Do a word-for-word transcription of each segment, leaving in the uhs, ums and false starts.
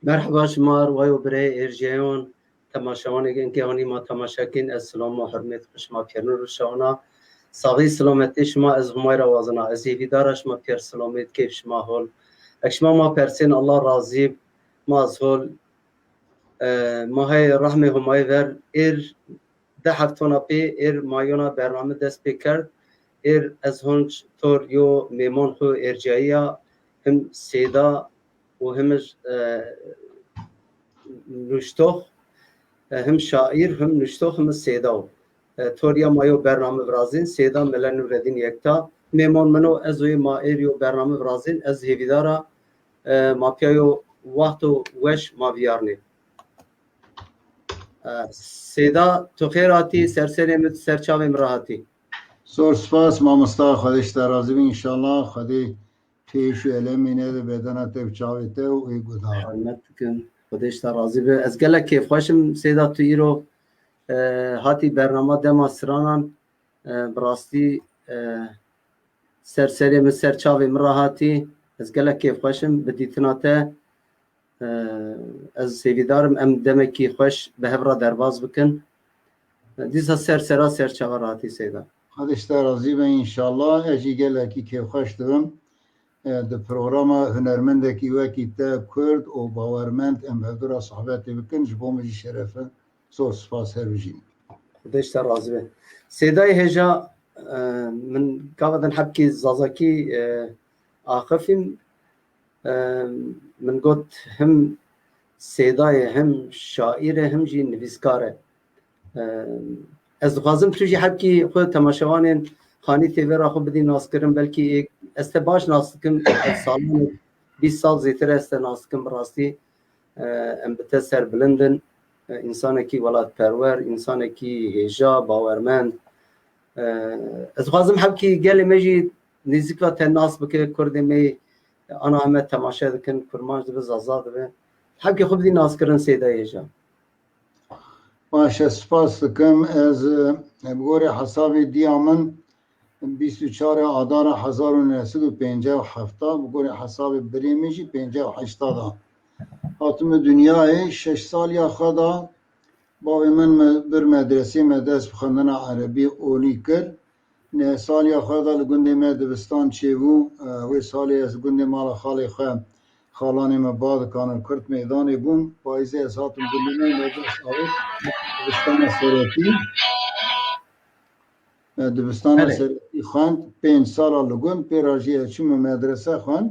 Merheba şima, rwayo birê êrjeyon, temaşewanê gên ke hanî ma temaşe kên, ez silam û hurmet xwe şima pêrnû rişawana. Saxî silametê şima ez Humayra wazina. Ez hêvîdara şima pêr silamê keyf şima hol. Ek şima ma persên Allah razî, ma ez hol. E, ma hey rahmê Humayê ver êr de heftona pê êr mayona bername dest pê kerd. Êr ez honc tor yo mêmon xwe êrcayiya him Sêda û him, e, nuştox, e, him şaîr, him nuştox, him Sêda. E, tor ya mayo bername virazîn, Sêda Mele Nureddin Yekta. Mêmon mino ez û ma êr yo bername virazîn, ez hêvîdara, e, ma piya yo wexto weş ma viyarnê. E, Sêda, tu xêr hatî, ser serê min, ser çavê min re hatî. Zor spas, mamosta, Xwedê ji te razî be, înşallah, Xwedê pêş û elemê nede bedena te û çavê te û ê guda. Hurmet dikim, Xwedê ji te razî be. Ez gelek kêfxweş im, Sêda, tu îro, e, hatî bernama dema siranan, e, bi rastî, e, ser serê min, ser çavê min re hatî. Ez gelek kêfxweş im bi dîtina te. Ee, ez hêvîdar im em demekî xweş bi hev re derbas bikin. Dîsa ser sera ser çava re hatî Seyda. Xwedê ji te razî be înşallah. Ez jî gelekî kêfxweş dibim. Ee, di programa hunermendekî wekî te kurd û bawermend em hevdu re sohbetê bikin, ji bo min jî şeref e. Zor spas, her bijîn. Xwedê ji te razî be. Sêdayê hêja, e, min gava din hebkî zazakî, e, axifîm. E, min got him Sêda ye, him şaîr e, him jî nivîskar e. E, ez dixwazim tu jî hebkî xwe temaşevanên Xanî T V ra xwe bidî naskirin, belkî ê-, ez te baş nas dikim, ez salan bîst sal zêtir ez te nas dikim bi rastî. E, em bi te serbilind in. E, însanekî welatperwer, însanekî hêja, bawermend. E, ez dixwazim hebkî gelê me jî nêzîk ve te nas bike, kurdê me ana heme temaşe dikin, kurmanc dibe, zaza dibe. Hebkî xwe bidî naskirin Sêdayê hêja. Baş e, spas dikim. Ez, e, bi gorî hesabê diya min, bîst û çar adara hezar û neh sed û pêncî û heft, bi gorî hesabê birê min jî pêncî û heşt da hatime dinyayê. Şeş saliya xwe da bavê min me-, bir medresê me dest bi xwendina erebî olî kir. Neh saliya xwe da li gundê me dibistan çêbû. E, wê salê ez gundê mala xalê xwe, xalanê me Badikan û Kurt Meydanê bûm. Payîzê ez hatim gundê me, me dest avêt dibistana seretî. E, dibistana Belê. seretî xwend, pênc sala li gund, pê re jî ez çûme medrese xwend.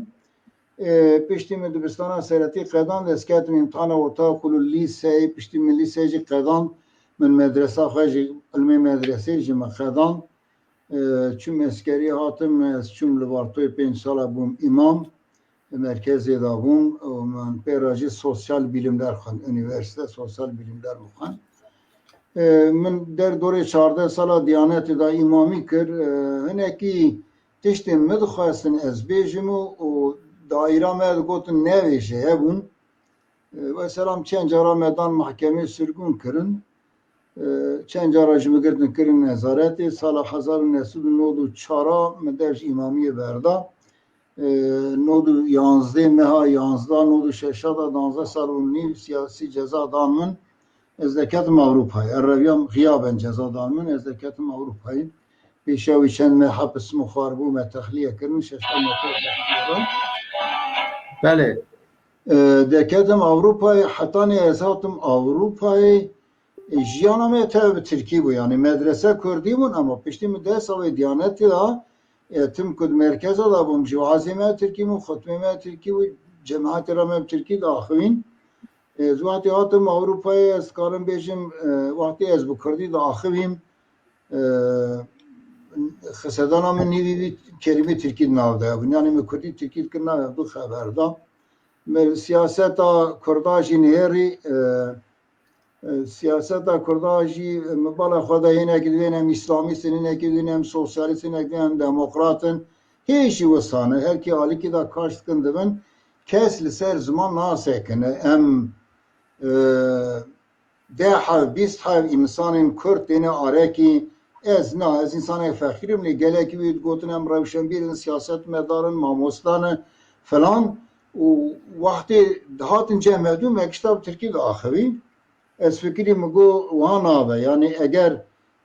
E, piştî min dibistana seretî qedand, ez ketim îmtihana ortaokulu lîseyê, piştî min lîseyê jî qedand, min medresa xwe jî, ilmê medresê jî min qedand. E, çûm eskerî hatim, ez çûm li Vartoyê pênc sala bûm îmam, merkezê de bûm û min pê re jî sosyal bilimler xwend, unîversîte sosyal bilimler min xwend. E, min der dorê çardeh sala Diyanetê de îmamî kir. E, hinekî tiştên min dixwestin ez bêjim û, û daîra me digotin nevêje hebûn. E, wesela çend cara me dan mehkemê sirgûn kirin. E, çend cara ji min girtin kirin nezaretê. Sala hezar û neh sed û nod û çar a min dev ji îmamiyê berda. E, nod û yanzdeh meha yanzdeh, nod û şeş a da danzdeh sal û nîv siyasî ceza dan min. Ez de ketim Ewropayê. Ez reviyam xiyaben ceza dan min. Ez de ketim Ewropayê. Pêşiya wî çend meh hepis min xwar bû, me texliye kirin, şeşta me kir texliye da. Belê. E, deketim Ewropayê, hetanî ez hatim Ewropayê, e, jiyana me tev bi Tirkî bû, yanî medrese Kurdî bûn, ama piştî min deh sal wê Diyanetê da, e, tim ku di merkeza da bûm, ji wazê me Tirkî bû, xutmê me Tirkî bû, cemaetê re me bi Tirkî diaxivîn. E, ez wextê hatim Ewropayê, ez karim bêjim, e, wextê ez bi Kurdî diaxivîm, e, xisedana min nîvî vî kelîmê Tirkî di nav de bûn. Yanî min Kurdî Tirkî dikir navê du xeber da. Min siyaseta Kurda jî nihêrî, e, e, siyaseta Kurda jî, e, min bala xwe de hinekî dibên em îslamîst in, hinekî dibên em sosyalîst in, hinekî dibên em demokrat in. Hê jî wisa ne. Her kî alîkî de kaş dikin dibin. Kes li ser ziman nasekine. Em, e, deh heb, bîst heb însanên Kurd têne arekî. Ez na, ez însanek feqîr im, lê gelekî wî digotin em rewşenbîr in, siyasetmedar in, mamosta ne, filan. û wextê dihatin cem hevdû me gişta bi tirkî diaxivî. Ez fikirî min got, wiha nabe. Yanî eger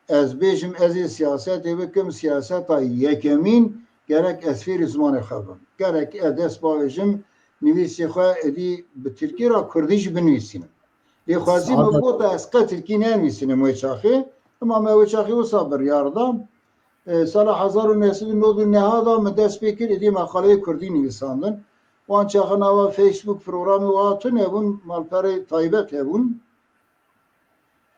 ez bêjim ez ê siyasetê bikim, siyaseta yekemîn gerek ez fêrî zimanê xwe bim. Gerek ez dest bavêjim, nivîsê xwe êdî bi tirkî re kurdî jî binivîsînim. Lê xwezî min Saet. Got ez qet tirkî nenivîsînim wê çaxê. Hema me wê çaxê wisa biryar da. E, sala hezar û neh sed û nod û neh de min dest pê kir, êdî meqaleyê kurdî nivîsandin. Wan çaxê nava Facebook programê wiha tune bûn, malperê taybet hebûn.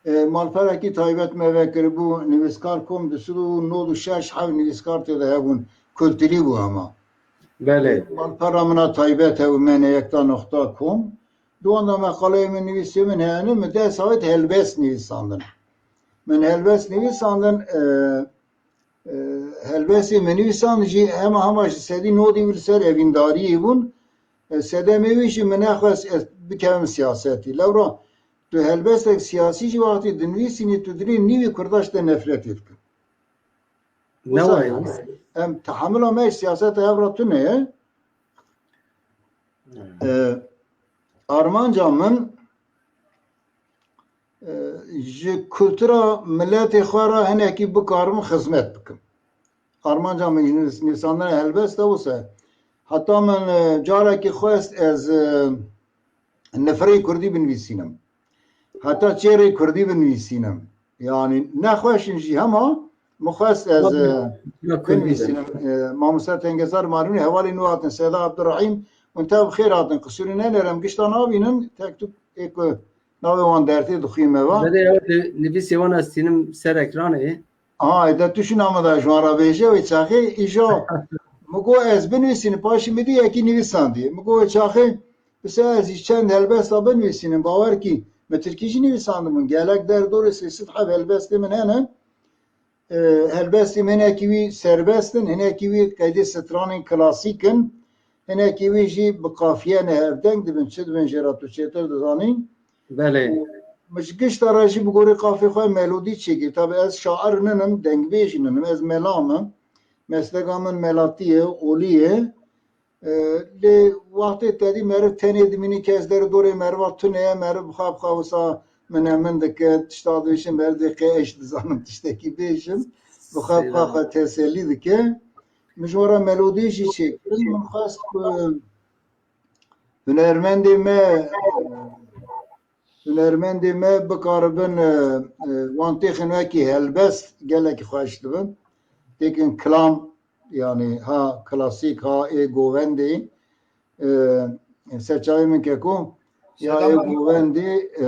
E, malperekî taybet me vekiribû, nivîskar kom du sed û nod û şeş heb nivîskar tê de hebûn, kulturî bû hema. Belê. Malpera min a taybet hebû, mene yekta noxta kom. Di wan de meqaleyê min nivîsê min hene, min dest avêt helbest nivîsandin. Min helbest nivîsandin, e, e, helbestê min nivîsand jî hema hema ji sedî nodî wî li ser evîndariyê bûn. E, sedemê wî jî min nexwest ez bikevim siyasetî. Lewra tu helbestek siyasî jî wextî dinivîsînî, tu dilê nîvî kurda ji te nefretê dikin. Ne Wisa wa yani. Em tehemila me ji siyaseta hev re tune ye. Evet. E, armanca min, e, ji kultura miletê xwe re hinekî bikarim xizmet bikim. Armanca min ji nivîs-, nivîsandina helbest e wisa. Heta min, e, carekî xwest ez, e, nifirê kurdî binivîsînim. Heta çêrê kurdî binivîsînim. Yanî nexweş in jî hema min xwest ez, Tabii, e, ya kurdî binivîsînim. E, Mamoste Tengezar Marûnî hevalên nû hatin, Seyda Abdurrahîm, hûn tev bi xêr hatin. Qisûrî nenêrim, gişta nabînin, tek tu ê ku navê wan dertê dixwîme va. Belê, ew di-, nivîsê wan ez tînim ser ekranê. Aha, de tu şûna min de ji wan re bêje wê çaxê îjo. Min got ez binivîsînim, paşî min dî yekî nivîsandî. Min got wê çaxê, bi se ez jî çend helbesta binivîsînim, bawer kî, min tirkî jî nivîsandibûn. Gelek der dorê sê sed heb helbestê min hene. E, helbestê min hinekî wî serbest in, hinekî wî qeydê stranên klasîk in, hinekî wî jî bi qafiye ne hevdeng dibin, çi dibin jê re tu çêtir dizanî. Belê. Û min ji gişta re jî bi gorî qafê xwe melodî çêkir. Tabi ez şair ninim, dengbêj ninim, ez mela me. Mesleka min melatî ye, olî ye. E, lê wextê te dî meriv tenê dimînî, kes der û dorê meriva tune ye, meriv bi xwe bi xwe wisa min e min dike, tişta dibêje, meriv dê qey ez dizanim tiştekî bêjim. Bi xwe bi xwe Seyda. Xwe tesellî dike. Min ji we re melodî jî çêkirin. Min xwest ku hunermendê me, hunermendê me bikaribin, e, e, wan têxin wekî helbest gelekî xweş dibin. Têkin kilam, yanî ha klasîk, ha ê govendê, e, ser çavê min keko, ya Seyda ê Malik. Govendê, e,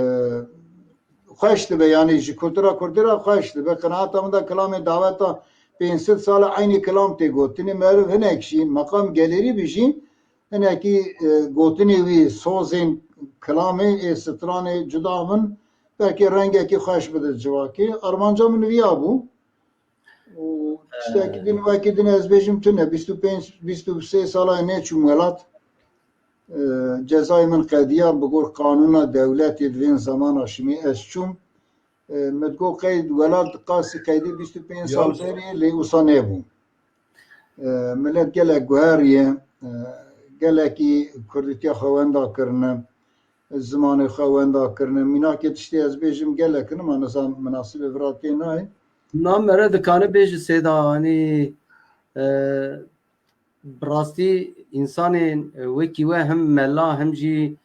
xweş dibe, yanî ji kultura kurdî re xweş dibe. Qenaeta min de kilamê daweta pênc sed sal e eynî kilam tê gotinê. Meriv hinek jî, meqam gelêrî bi jî, hinekî, e, gotinê wî, sozên kilamê ê stranê cuda bin, belkî rengekî xweş bide civakê. Armanca min viya bû. Û tiştekî din, wekî din ez bêjim tune, bîst û pênc, bîst û sê sala neçûm welat. E, cezayê min qediya bi gor qanûna dewletê di vên zamana şimê ez çûm. E, min digot qeyd welat qasî qeydî bîst û pênc sal berê, lê wisa nebû. E, milet gelek guheriye, e, gelekî kurdîtiya xwe wenda kirine, zimanê xwe wenda kirine. Mînakê tiştê ez bêjim gelek in, ma nizam minasibê vira tê nayê. Na mere dikane bêje Seyda, hanî, e, bi rastî însanên, e, wekî we him mela him jî,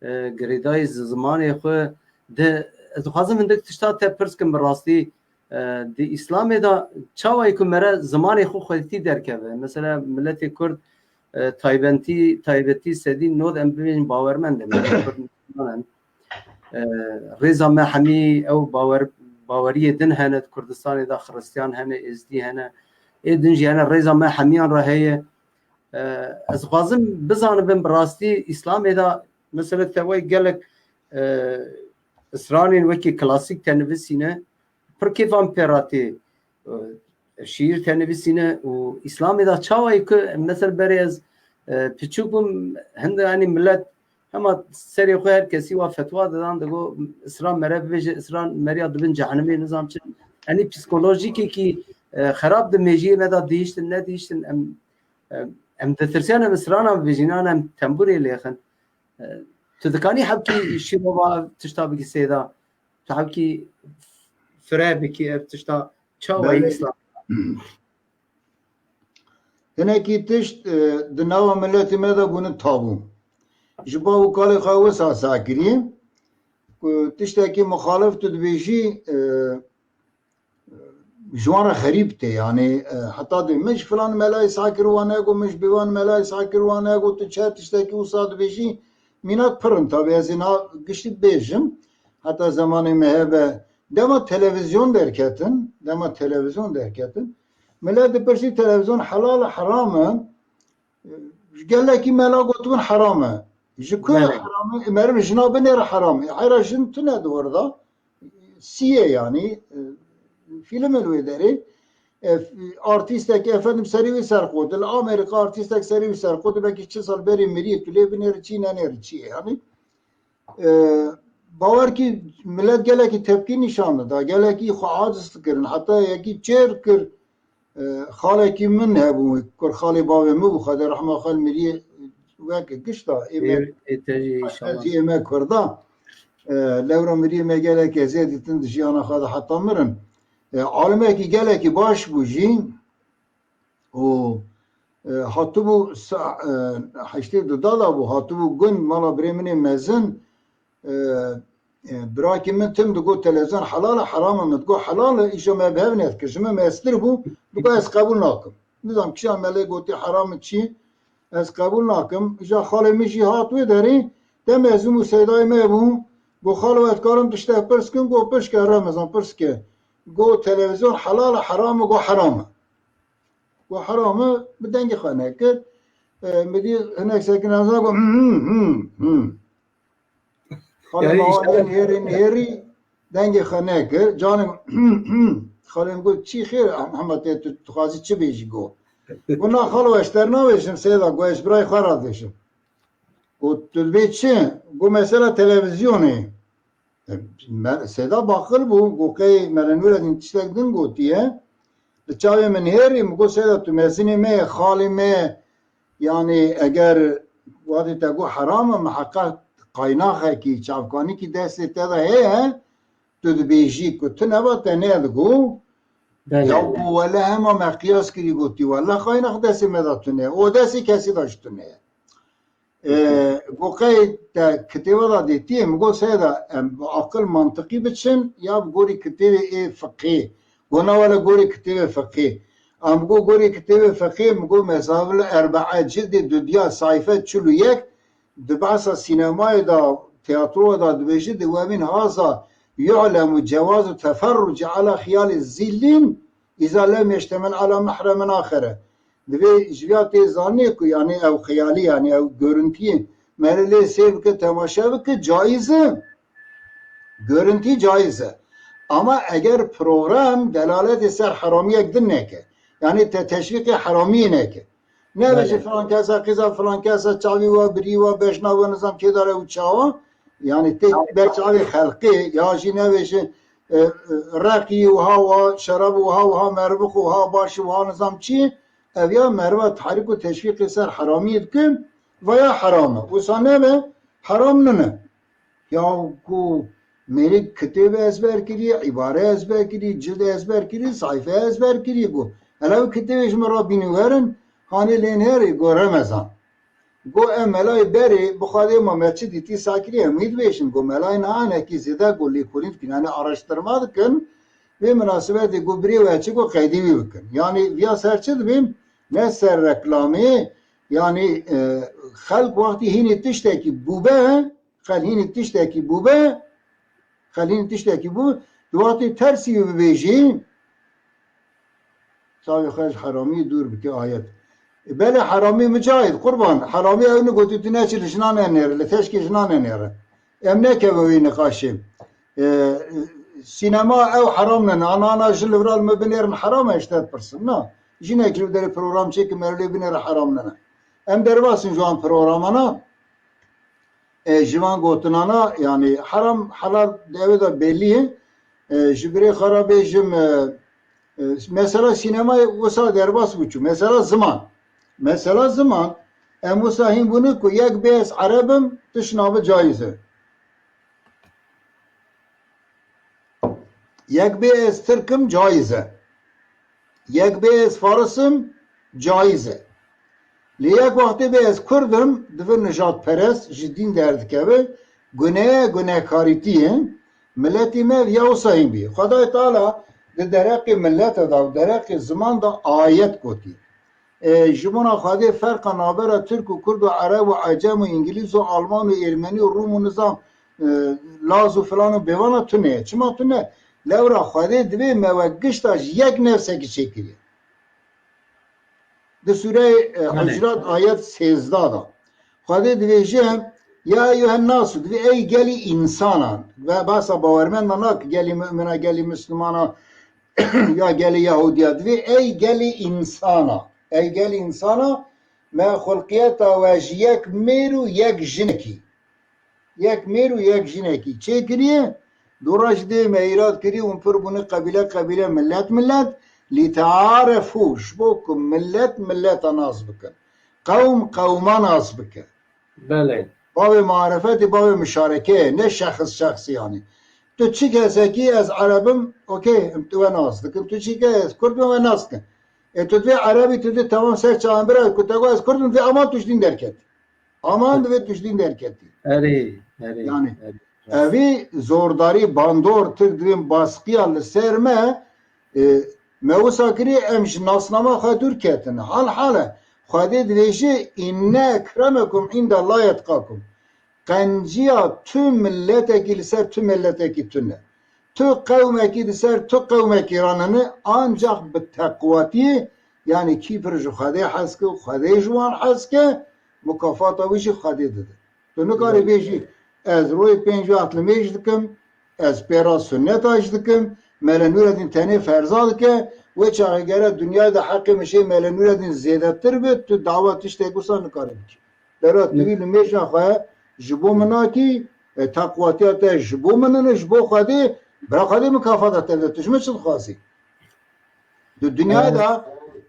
e, girêdayî zi-, zimanê xwe de, ez dixwazim hindik tişta te pirs kim bi rastî, e, di Îslamê de çawa ye ku mere zimanê xwe xwedîtî derkeve? Mesela miletê Kurd, e, taybentî, taybetî sedî nod em bibêjin bawermend in, yani Kurd Musulman in. E, rêza me hemî ew bawer, baweriyê din hene di Kurdistanê de, Xiristiyan hene, Êzdî hene, ê din jî hene, rêza me hemiyan re heye. E, ez dixwazim bizanibim bi rastî Îslamê de mesela te wê gelek, e, stranên wekî klasîk te nivîsîne, pir kêfa min pê re tê, e, şîîr te nivîsîne û Îslamê de çawa ye ku mesela berê ez, e, piçûk bûm, hinde, yanî, milet hema serê xwe her kesî wa fetwa didan, digo, isra mere bibêje, isra meriya dibin cehenimê, nizam çi. Yanî psîkolojîkekî, e, xerab di mêjiyê me de dihiştin, nedihiştin, em, em, Em ditirsin em strana bibêjin, an em tembûrê lêxin. E, tu dikanî hebkî şîrova ev tişta bikî Seyda? Tu hebkî fire bikî ev tişta çawa Belê. Îslam? Hinekî tişt, e, di nava miletê me de bûne tabû. Ji bav û kalê xwe wisa seh kirî, ku tiştekî muxalif tu dibêjî, e, ji wan re xerîb tê. Yanî, e, heta dê min ji filan melayê seh kir, wan ego, min ji bêvan melayê seh kir, wan ego, tu çi tiştekî wisa dibêjî, mînak pir in. Tabî ez ê niha giştî bêjim. Heta zemanê me hebe, dema televîzyon derketin, dema televîzyon derketin, milet dipirsî televîzyon helal e, heram e? Ji gelekî mela gotibin heram e. Ji ku Belê. Heram e? Meriv jina binêre heram e. Heyra jin tune di wir de. Siyê yanî, e, fîlm li wê derê. E, artîstek efendim serî wî serqot. Li Amerîka artîstek serî wî serqot. Belkî çi sal berî mirî, tu lê binêrî çi, nenêrî çi ye yanî. E, bawer kî milet gelekî tepkî nîşan dida, gelekî xwe aciz dikirin. Heta yekî çêr kir, e, xalekî min hebû, kur xalê bavê min bû, Xwedê rehma xwe li miriyê weke gişta, ê me, Ê, ê te jî inşallah. Jî ê me Kurda. E, lewra miriyê me gelek eziyetî din di jiyana xwe de heta mirin. E, alimekî gelekî baş bû jî. û, e, hatibû sa-, e, heştê du da da bû, hatibû gund mala birê min ê mezin, e, e, birakî min tim digot televîzyon helal e, heram e, min digot helal e, îja me bi hev nedikir, ji min mestir bû, digot ez qebûl nakim. Nizam kişa me lê gotî heram e çi, ez qebûl nakim. Îja xalê min jî hat wê derê, dem ez û Seydayê me bû, got xalo ez dikarim tiştek pirs kim, got pirs ke Remezan pirs ke. Got televîzyon helal e, heram e, got heram e. Got heram e, bi dengê xwe nekir. E, min dî hinek sekin ez got, hmm, hmm, hmm. Xalê Yani ma işte- nêrî, nêrî, dengê xwe nekir. Canê xalê min got, çi xêr, Hema te tu, tu xwazî çi bêjî got. Got, na xalo ez ter navêjim, Seyda, got, ez birayê xwe re dibêjim. Got, tu dibê çi? Got, mesela televîzyonê. E, me, Seyda baqil bû, got, qey Mele Nûredîn tiştek din gotiye. Li çavê min hêrî, min got, Seyda, tu mezinê me ye, xalê me ye. Yanî eger wadî te got heram e, miheqeq qaynaxekî, çavkanîkî destê te de heye, tu dibêjî ku tu neba te nedigo. Belê. Ya ku wele hema me qiyas kirî gotî, wele qaynax destê me de tune, o destê kesî de jî tune ye. E, got qey te kitêba da dêtiyê, min got Seyda, em bi aqil mantiqî biçin ya bi gorî kitêbê ê fiqhê? Got na wele gorî kitêbê fiqhê. Em got gorî kitêbê fiqhê, min got Mezahibul Erbaa cildê dudiya sayfe çil û yek, di behsa sînemayê da, teatroya da dibêje, di wemîn haza yu'lemu cewazu teferruci ala xiyali zillin iza lem yeştemil ala mehremin axere. Divê ji vîya tê zanî ku, yanî ew xeyalî, yanî ew görüntiyê, meriv lê sêr bike, temaşe bike, caiz e. Görüntî caiz e. Ama eger program delaletê ser heramiyek din neke, yanî te teşvîqê heramiyê neke. Nebêje Belê. filan kesa, qîza filan kesa, çavî wa birî wa, beşna wa nizam kê dare û çawa. Yanî tê ber çavê xelqê, ya jî nebêje, e, e, reqî wiha wa, şerab wiha wiha, merivix wiha, baş wiha, nizam çi. Ev ya meriva tehrîk û teşvîqê ser heramiyê dikin, va ya heram e. Wisa nebe, heram nine. Ya ku mêrik kitêbe ezber kirî, îbare ezber kirî, cild ezber kirî, sayfe ezber kirî, got. Hele ew kitêbê ji min re bînî werin, hanê lê nêrê, got Remezan. Got em melayê berê, bi Xwedê ma me çi dîtî sakirî, em wî dibêjin. Got melayê niha hinekî zêde, got lêkolîn dikin, yanî araştirma dikin. Vê minasebetê got birê we çi got qeydî wî bikin. Yanî viya ser çi dibîn? Ne ser reklamê, yanî, e, xelk wextî hînî tiştekî bûbe, xel hînî tiştekî bûbe, xel hînî tiştekî bû, tu wextî tersî wî bibêjî, çavê xwe ji heramî dûr bike ayet. E, belê heramî micahid, qurban, heramî ew nigotî tu neçî li jinan nenêre, li teşkê jinan nenêre. Em nekeve wî niqaşê. E, sînema ew heram nene, ana, ana jin li vir a li me binêrin heram e, işte pirsin, na. Jinek ji derê program çêkin, merê lê binêre heram nene. Em derbas in ji wan programana. E, ji van gotinana, yanî heram, helal di ew de bellî ye. E, ji birê xwe re bêjim, e, e, mesela sînemayê wisa derbas bû çû. Mesela ziman. Mesela ziman, em wisa hîn bûne ku yek bê ez Ereb im, tişt nabe caiz e. Yek bê ez Tirk im, caiz e. Yek bê ez Faris im, caiz e. Lê yek wextê bê ez Kurd im, divê nijadperest ji dîn derdikeve, gune ye, gunekarîtî ye. Miletî me ya wisa hîn bî. Xwedayê Teala di dereqê milete de û dereqê ziman de ayet gotî. E, ji bona Xwedê ferqa navbera Tirk û Kurd û Ereb û Ecem û Îngilîz û Alman û Ermenî û Rûm û nizam, e, Laz û filan û bêvana tune ye. Çima tune? Lewra Xwedê divê me wek gişta ji yek nefsekî çêkiriye. Di sûreyê, e, Belê. Hucurat ayet sêzdeh de. Xwedê dibêje, "Ya eyyuhen nasu", divê ey gelî însanan. Ve basa bawermenda nake, gelî mumina, gelî misilmana, ya gelî Yahûdiya. Divê ey gelî însana. Ey gelî însana, me xulqiyeta we ji yek mêr û yek jinekî. Yek mêr û yek jinekî çêkiriye. Dora jî dê me îrad kirî, hûn pir bûne qebîle qebîle, milet milet. Lîtearefû, ji bo ku milet mileta nas bikin. Qewm qewma nas bike. Belê. Bavê marifetê, bavê mişarekeyê, ne şexs şexsî yanî. Tu çi kesekî, ez Ereb im, okey, em tu we nas dikin. Tu çi ke, ez Kurd im, we nas dikin. E, tu divê Erebî, tu divê temam ser çawan bira, ku te got ez Kurd im, divê aman tu ji dîn derket. Aman divê tu ji dîn derketî. Erê, erê, Yani, erê. Evî zordarî, bandor, Tirk divên baskiya li ser me, e, me wisa kirî, em ji nasnama xwe dûr ketin. Hal hal e. Xwedê dibêje, "Înne ekremekum înde Llahî etqakum." Qenciya tu miletekî li ser tu miletekî tune. Tu qewmekî li ser tu qewmekî ranine, ancax bi teqwatiyê, yanî kî pir ji Xwedê hez ke û Xwedê ji wan hez ke, mukafata wî jî Xwedê dide. Tu nikarî bêjî, "Ez royê pênc wext limêj dikim, ez pêra sunneta jî dikim, Mele Nûredîn tenê ferza dike, wê çaxê gere dinyayê de heqê min jê Mele Nûredîn zêdetir be, tu dawa tiştek wisa nikarî bikî." Lera tu wî limêja xwe ji bo min nakî, e, teqwatiya te ji bo min in, ji bo Xwedê, bira Xwedê mikafata te bide, tu ji min çi dixwazî? Di dinyayê de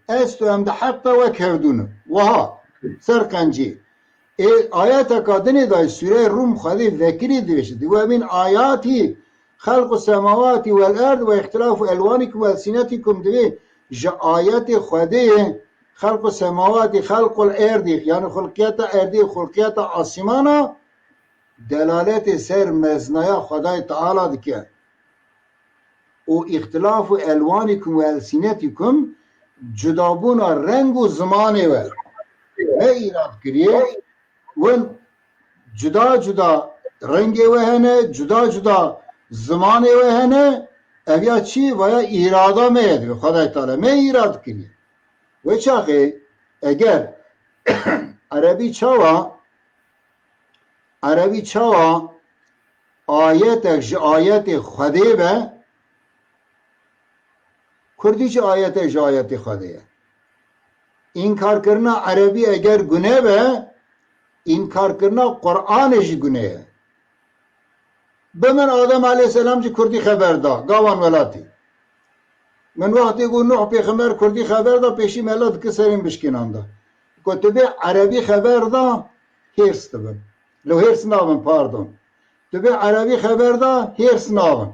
ez tu em di heqta wek hevdû ne. Wiha, ser qencî. Ê, ayeteka dinê de sûreyê Rûm Xwedê vekirî dibêje. Di we min ayatî xelqu semawatî wel erd ve îxtilâfu elwanikum ve elsinetikum divê ji ayetê Xwedê xelqu semawatî, xelqul erdî, yanî xulqiyeta erdî, xulqiyeta asîmana delaletê ser meznaya Xwedayê Teala dike. Û îxtilâfu elwanikum ve elsinetikum, cudabûna reng û zimanê we me îrad kiriye. Win cuda cuda rengê we hene, cuda cuda zimanê we hene. Ev ya çi? Vaya îrada me ye, dibe Xwedayê Teala me îrad kiriye. Wê çaxê eger Erebî çawa, Erebî çawa ayetek ji ayetê Xwedê be, Kurdî jî ayetek ji ayetê Xwedê ye. Înkarkirina Erebî eger gune be, înkarkirina Qur'anê jî gune ye. Bi min Adem aleyhisselam ji Kurdî xeber da, gawan welatî. Min wextê ku Nuh pêxember Kurdî xeber da, pêşî mela dike serên bişkînan da. Ku tu bê Erebî xeber da, hêrs dibin. Lo hêrs nabin, pardon. Tu bê Erebî xeber da, hêrs nabin.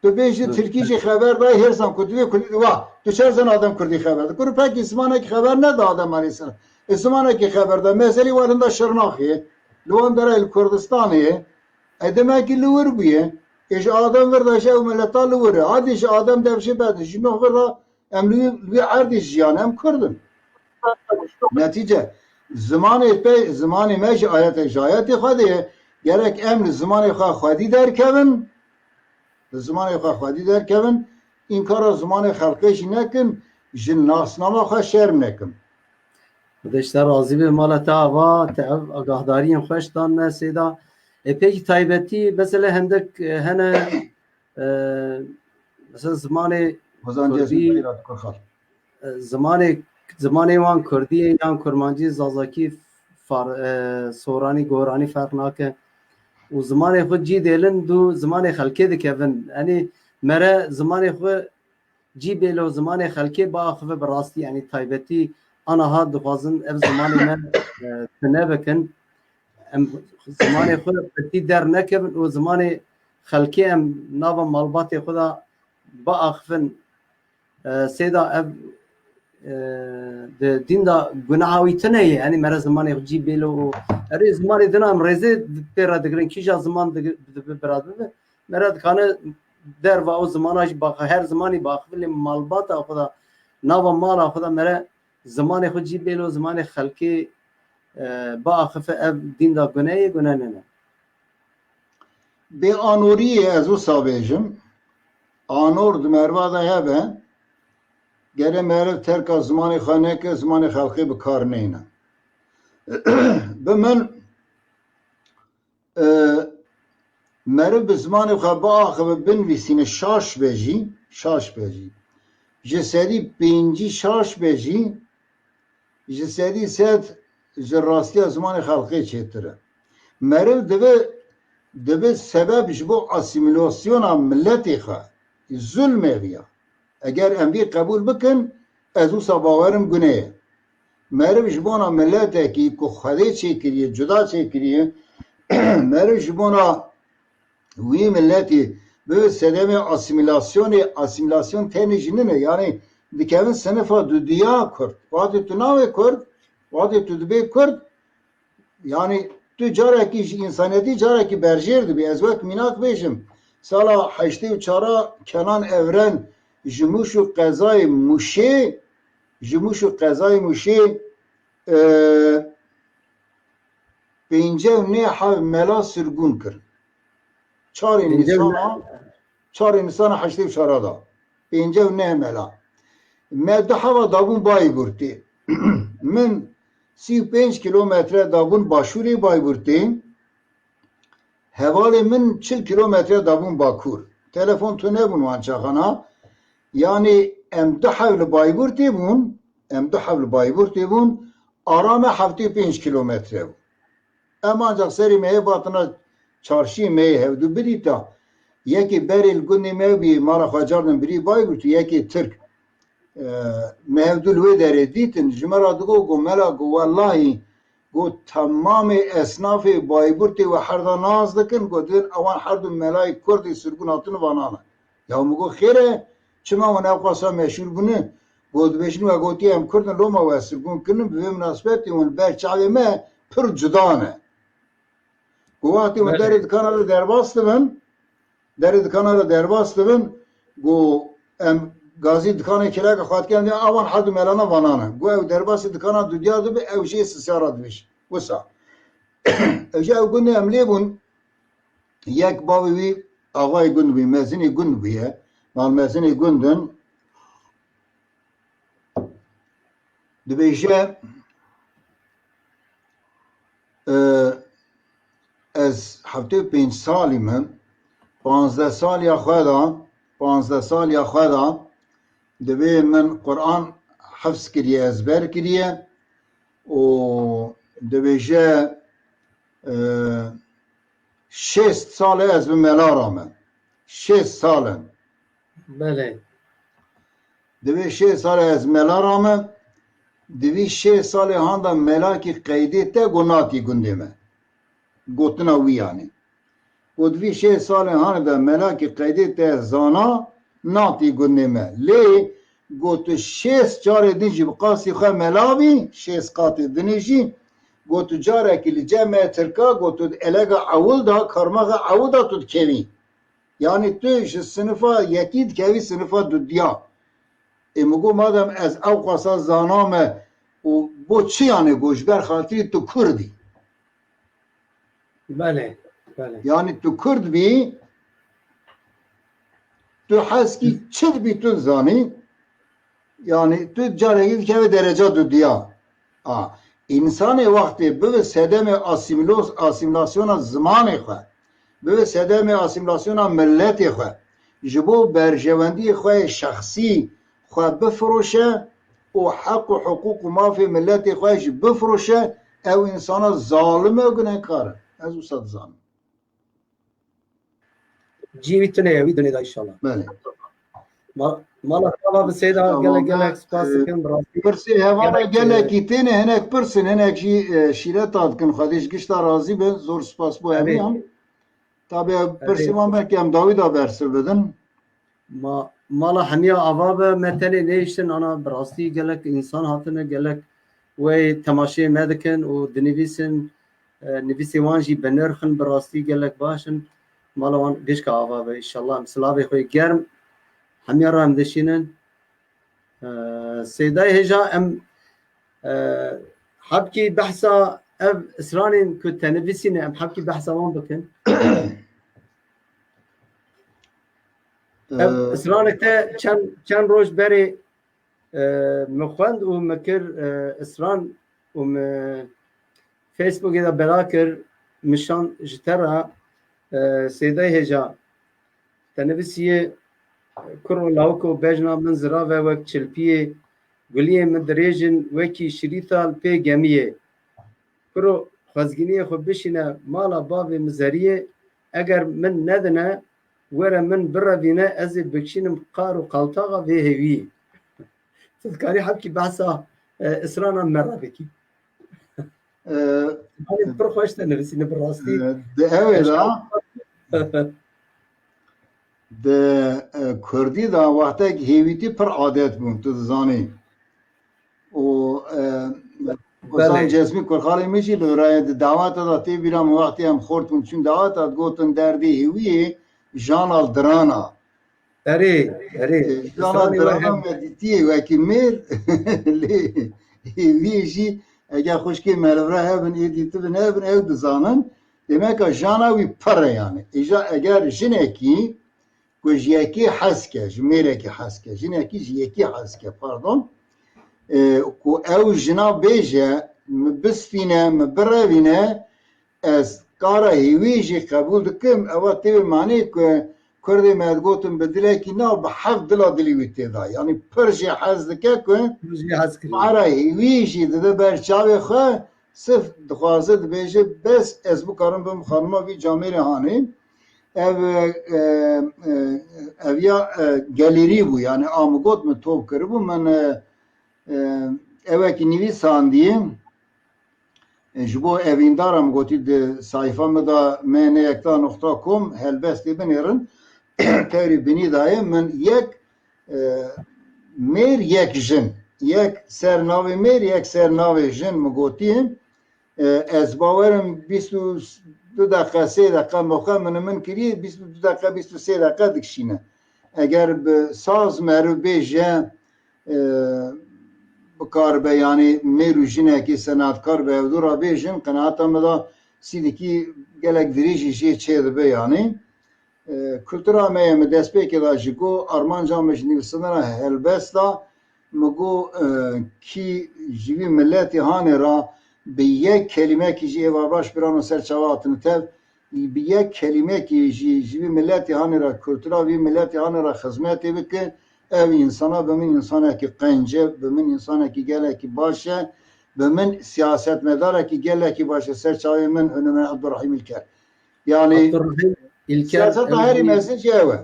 Tu bê ji Tirkî jî xeber da, hêrsan ku tu bê Kurdî, wa, tu çer zan Adem Kurdî xeber da. Kuru pekî zimanekî xeber neda Adem aleyhisselam. E, zimanekî xeber da. Meselî wa linda Şirnaxê, li wan dera li Kurdistanê, e, demekî li wir bûye. E, ji Adem vir de ji ew mileta li wir e. Hadî ji Adem dev jê bed, ji Nuh vir de em li wî, li wî erdî jiyan, em Kurd in. Netîce, zimanê te, zimanê me ji ayetê, ji ayetê Xwedê ye. Gerek em li zimanê xwe Xwedî derkevin, li zimanê xwe Xwedî derkevin, înkara zimanê xelkê jî nekin, ji nasnama xwe şerm nekin. Xwedê ji te razî be, mala te ava, te ev agahdariyên xweş dan me sêda. E, pêkî taybetî, mesela hindek, e, hene, e, mesela zimanê Hozan Kurdî, Cezmi Beyrat Kurxal. E, zimanê, zimanê wan Kurdî ye yan Kurmancî, Zazakî, Far-, e, Soranî, Goranî ferq nake. Û zimanê xwe cî dêlin dû zimanê xelkê dikevin. Yanî mere zimanê xwe cî bêlo zimanê xelkê biaxive bi rastî, yanî taybetî aniha dixwazin ev zimanê me, e, tune bikin. Em zimanê xwe qetî dernekevin û zimanê xelkê em nava malbatê xwe de biaxifin. E, sêda ev, e, di dîn de guneha wî tune ye. Yanî mere zimanê xwe cî bêlo û erê zimanê din em rêzê pê re digirin. Kîja ziman digi-, dibi bira bibe. Mere dikane derva o zimana jî bax-, her zimanî biaxife lê malbata xwe de, nava mala xwe de mere zimanê xwe cî bêlo, zimanê xelkê, e, biaxife, ev dîn de gune ye, gune nene. Bê anorî ye, ez wisa bêjim. Anor di merva de hebe, gere meriv terka zimanê xwe neke, zimanê xelkê bi kar neyne. Bi min, e, meriv bi zimanê xwe biaxive, binivîsîne şaş be jî, şaş be jî, ji sedî pêncî şaş be jî, ji sedî sed ji rastiya zimanê xelkê çêtir e. Meriv dibe, dibe sebeb ji bo asîmîlasyona miletê xwe, zulmê viya. Eger em vî qebûl bikin, ez wisa bawerim gune ye. Meriv ji bona miletekî ku Xwedê çêkiriye, cuda çêkiriye, meriv ji bona wî miletî bi sedemê asîmîlasyonê, asîmîlasyon tenê jî nine, yanî dikevin sinifa dudiya Kurd. Wextê tu navê Kurd, wextê tu dibê Kurd, yanî tu carekî ji însaniyetî carekî berjêr dibî. Ez wek mînak bêjim, sala heştê û çar Kenan Evren ji Mûş û qezayê Mûşê, ji Mûş û qezayê Mûşê, e, pêncî û neh heb mela sirgûn kirin. Çarê Pêncî û neh. Nîsana, çarê Nîsana heştê û çar de. Pêncî û neh mela. Me du heva dabûn Baybûrtê. Min sî û pênc kîlometre dabûn başûrê Baybûrtê. Hevalê min çil kîlometre dabûn Bakur. Telefon tu nebûn wan çaxana. Yanî em du hev li Baybûrtê bûn, em du hev li Baybûrtê bûn, ara me heftê û pênc kîlometre bû. Em ancak serê me yê batina çarşiyê me yê hevdû bidîta. Yekê berê li gundê me bî, mala xwe cardin birî Baybûrt û yekê Tirk. E, me hevdû li wê derê dîtin, ji me re digot, got, mela, got, wellahî, got, temamê esnafê Bayburtê we herda nas dikin, got, divên ewan herdu melayê Kurdê sirgûn hatin vana ne. Ya min got, xêr e, çima hûn ew qasa meşhûr bûne? Got, dibêjin we gotiye em Kurd in, loma we sirgûn kirine, bi vê minasibetê hûn ber çavê me pir cuda ne. Got, wextê hûn Belê. derê dikana re derbas dibin, derê dikana re derbas dibin, got, em gazî dikanê kêleka xwe dikin, em dê awan herdu melana vana ne. Got, ew derbasî dikana dudiya dibe, ew jê sisya re dibêjin. Wisa. Ew jî ew gundê em lê bûn, yek bavê wî axayê gund bûye, mezinê gund bûye, malmezinê gund in. Dibêje, e, ez heftê û pênc salî me, panzdeh saliya xwe de, panzdeh saliya xwe de divê min Quran hifz kiriye, ezber kiriye û dibêje, e, şêst sal e ez bi mela re me. Şêst sal in. Belê. Divê şêst sal e ez mela re me. Divî şêst salê handa melakî qeydê te got natî gundê me. Gotina wî yanî. Got, divî şêst salê handa melakî qeydê te zana natî gundê me. Lê got, tu şêst carê din jî bi qasî xwe mela bî, şêst qatê dinê jî, got, tu carekî li cem me Tirka, got, tu di elega ewil de, karmaxa ewil de tu dikevî. Yanî tu ji sinifa yekî dikevî sinifa dudiya. Ê min got, madem ez ew qasa zana me û bo çi yanî got, ji ber xatirî tu Kurd î. Belê, belê. Yanî tu Kurd bî, tu heskî çi dibî tu dizanî, yanî tu carekî dikeve dereca dudiya. A, însanê wextê bibe sedemê asîmlos-, asîmlasyona zimanê xwe, bibe sedemê asîmlasyona miletê xwe, ji bo berjewendiyê xwe yê şexsî xwe bifiroşe û heq û hiqûq û mafê miletê xwe jî bifiroşe, ew însana zalim e û gunehkar e. Ez wisa dizanim. Cî wî tune ye, wî dunê de înşallah. Belê. Ma-, mala xwe bi Seyda gelek gelek spas dikim, bi rastî. Pirsê hevala gelekî têne, hinek pirsin, hinek jî, e, şîreta dikin. Xwedê ji gişta razî be, zor spas bo hemiyan. Tabi ev pirsê wan belkî em dawî da bersiv bidin. Ma-, mala hemiya ava be, me tenê nehiştin, ana bi rastî gelek însan hatine, gelek wê temaşeyê me dikin û dinivîsin, e, nivîsê wan jî bi nirx in, bi rastî gelek baş in. Mala wan gişka ava be, înşallah. Em silavê xwe germ hemiya re em dişînin. E, Seydayê hêja em, e, hebkî behsa ev stranên ku te nivîsîne, em hebkî behsa wan bikin. Ev stranek te çend, çend roj berê, e, min xwend û min kir, e, stran û min Facebookê de bela kir, min şand ji te re, e, Seydayê hêja. Te nivîsiye, kuro lawiko bejna min zirave wek çilpiyê, guliyê min dirêj in wekî şirîta li pê gemiyê. Kuro xwezgîniyê xwe bişîne mala bavê min zeriyê, eger min nedine, were min birevîne, ez ê bikişînim qar û qaltaxa vê hêwiyê. Tu dikarî hebkî behsa, e, îsranan me re bikî? E, Hani pir xweş te nivîsîne bi rastî. E, di ew ê de, di, e, kurdî de wextek hêwîtî pir adet bûn, tu dizanî. Û, e, Ozan Cezmî kurxalê min jî li rayê di daweta de tê bîra min, wextê em xort bûn, çûn daweta digotin derdê hêwiyê jana li dirana. Erê, erê. Jana dirana me dîtiyê wekî mêr lê hêwiyê jî eger xwişkê me li vir hebin, ê dîtibin hebin, ew dizanin. Demeka jana wî pir e yani. Îja eger jinekî ku ji yekê hez ke, ji mêrekî hez ke, jinekî ji yekî hez ke, pardon, e, ku ew jina bêje, min bistîne, min birevîne, ez qara hêwî jî qebûl dikim, ewa tê wê manê ku Kurdê me digotin bi dilekî nav, bi heft dila dilî wî tê de. Yanî pir jê hez dike ku qara hêwî jî dide ber çavê xwe, sif dixwaze dibêje, bes ez bikarim bim xanima vî camêrê hanê. Ev, e, e, ev ya, e, gelêrî bû, yani a min got min top kiribû, min, e, e, ewekî nivîsandiye, e, ji bo evîndara min gotî di sayfa min de m n yekta nokta com helbestê binêrin, tewrî binî daye min yek, e, mêr yek jin, yek ser navê mêr, yek ser navê jin min gotiye. E, ez bawerim bîst û du deqe, sê deqe moxe min min kiriye, bîst û du deqe, bîst û sê deqe dikişîne. Eger bi saz meriv bêje, e, bikaribe, yanî mêr û jinekê senatkar bi hevdû re bêjin, qenaeta min de sîdikî gelek dirêjî jê çêdibe, yanî. E, kultura me ye, min destpêkê de jî got, armanca min ji nivîsandina helbesta, min got, e, kî ji vî miletê hanê re bi yek kelîmekî jî êvar baş birano ser çava hatine tev, bi yek kelîmekî jî ji vî miletê hanê re, kultura vî miletê hanê re xizmetê bike, ev însana bi min însanekî qenc e, bi min însanekî gelekî baş e, bi min siyasetmedarekî gelekî baş e, ser çavê min, hûnê min Abdurrahîm Îlker. Yanî Abdurrahîm Îlker, siyaseta herî mezin jî ew e.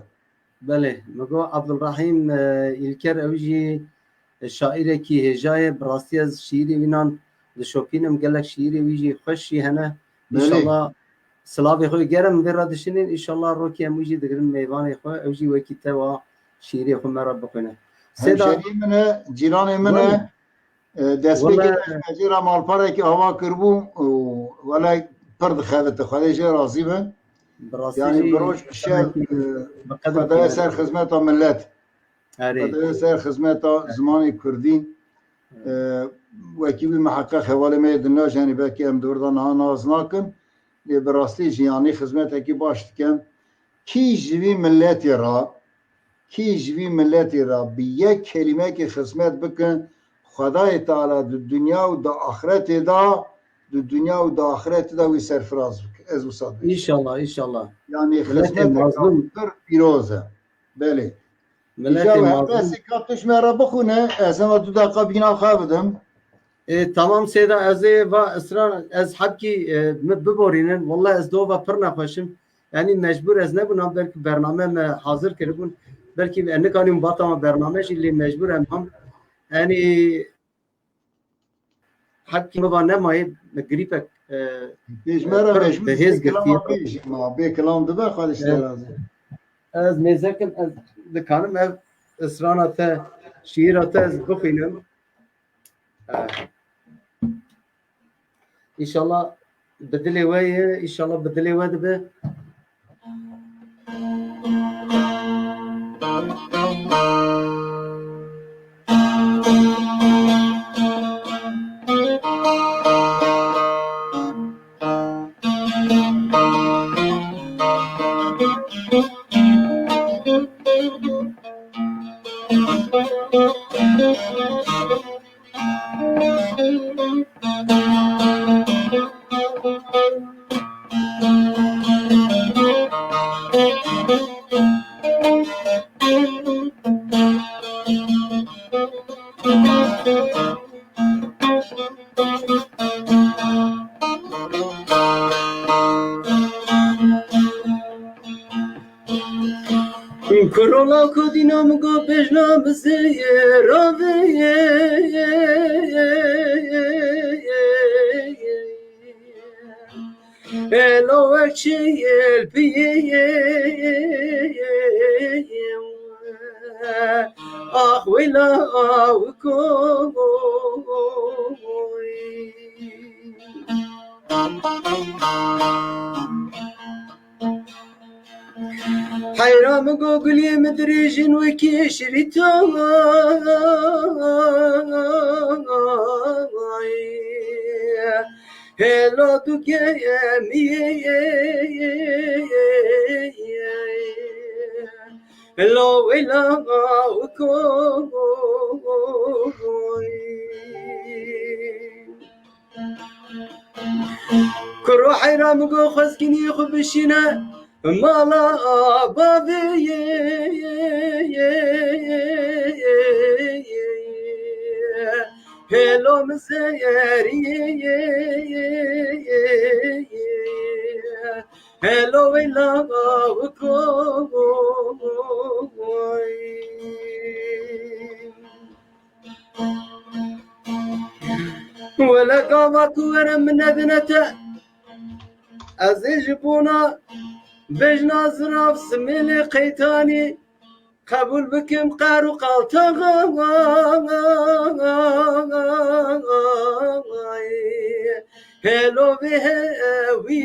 Belê, min got Abdurrahîm, e, Îlker ew jî, e, şairekî hêja ye. Bi rastî ez şiîrê wînan dişopînim, gelek şiîrê wî jî xweş jî hene. Belê. Înşallah silavê xwe gerim vê re dişînin, înşallah rokê em wî jî digirin mêvanê xwe, ew jî wekî te wa şiîrê xwe me re bixwîne. Sêda. Hemşerî min e, cîranê min e. Belê. E, destpêkê Wele- de ji me jê re malparekî ava kiribû û wele pir dixebite. Xwedê jê razî be. Bi rastî Yanî jî bi roj bi şev, e, bi qedir xwedaya ser xizmeta millet. Erê. Xwedaya ser xizmeta zimanê kurdî. E, wekî wî miheqeq hevalê me yê din najenî, belkî em di wir de niha nas nakin. Lê bi rastî jî yanî xizmetekî baş dike. Kî ji vî milletê re Kî ji vî miletê re bi yek kelîmekê xizmet bike, Xwedayê Teala di dinya û di axretê de, di dinya û di axretê de wî serfiraz bike. Ez wisa dibêjim. Înşallah, înşallah. Yanî Miletê xizmeteke mazlum. pir pîroz e. Belê. Miletê Îca we mazlum. Helbestê ka tu ji me re bixwîne, ez hema du deqa bîna xwe bidim. E, tamam Seyda, ez ê va israr, ez hebkî, e, min biborînin. Wallah ez dova pir nexweş im. Yanî mecbûr ez nebûna, belkî bername me hazir kiribûn. Belkî em nikanîn bata me bername jî lê mecbûr em ham. Yanî hepkî me va nemayê me grîpek, e, Pêşmera mecbûr bi hêz bê kilama girtiye. Bê jî ma, bê kilam dibe xalî Evet. Şêrazê. Ez mêzekim, ez dikanim ev strana te, şiîra te ez bixwînim. Eh, Înşallah bi dilê we ye, înşallah bi dilê we dibe. Kurola ku dîna min got bêjna min zê ravê. Elo wek çiyê piyê. Ax wêla aw koy. Heyra min go guliyê min dirêjin wekî şirîtan. Hêlo tu keyemiyê. Hêlo wêla koy. Kuro heyra min go xwezkînî xwe bişîne mala bavê. Hêlo min zerî. Hêlo wêla koy. Wele gava ku were min nedine te. Ez ê ji bona bejna zirav simêlê qeytanî qebûl bikim qer û qaltaxa. Hêlo vê hewî.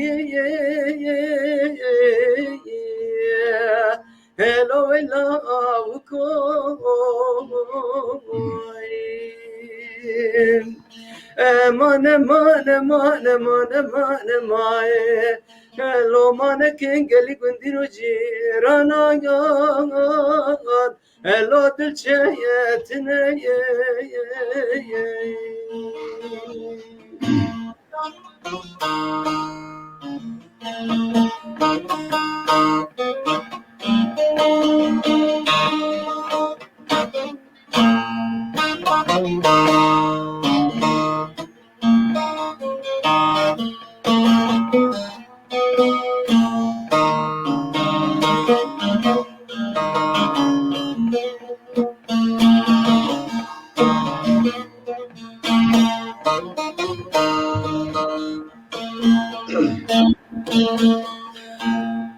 Hêlo wêla aw koy. Eman, eman, eman, eman, eman, eman. Hêlo manekin gelî gundîn û cîranan. Hêlo dil çeye tine ye.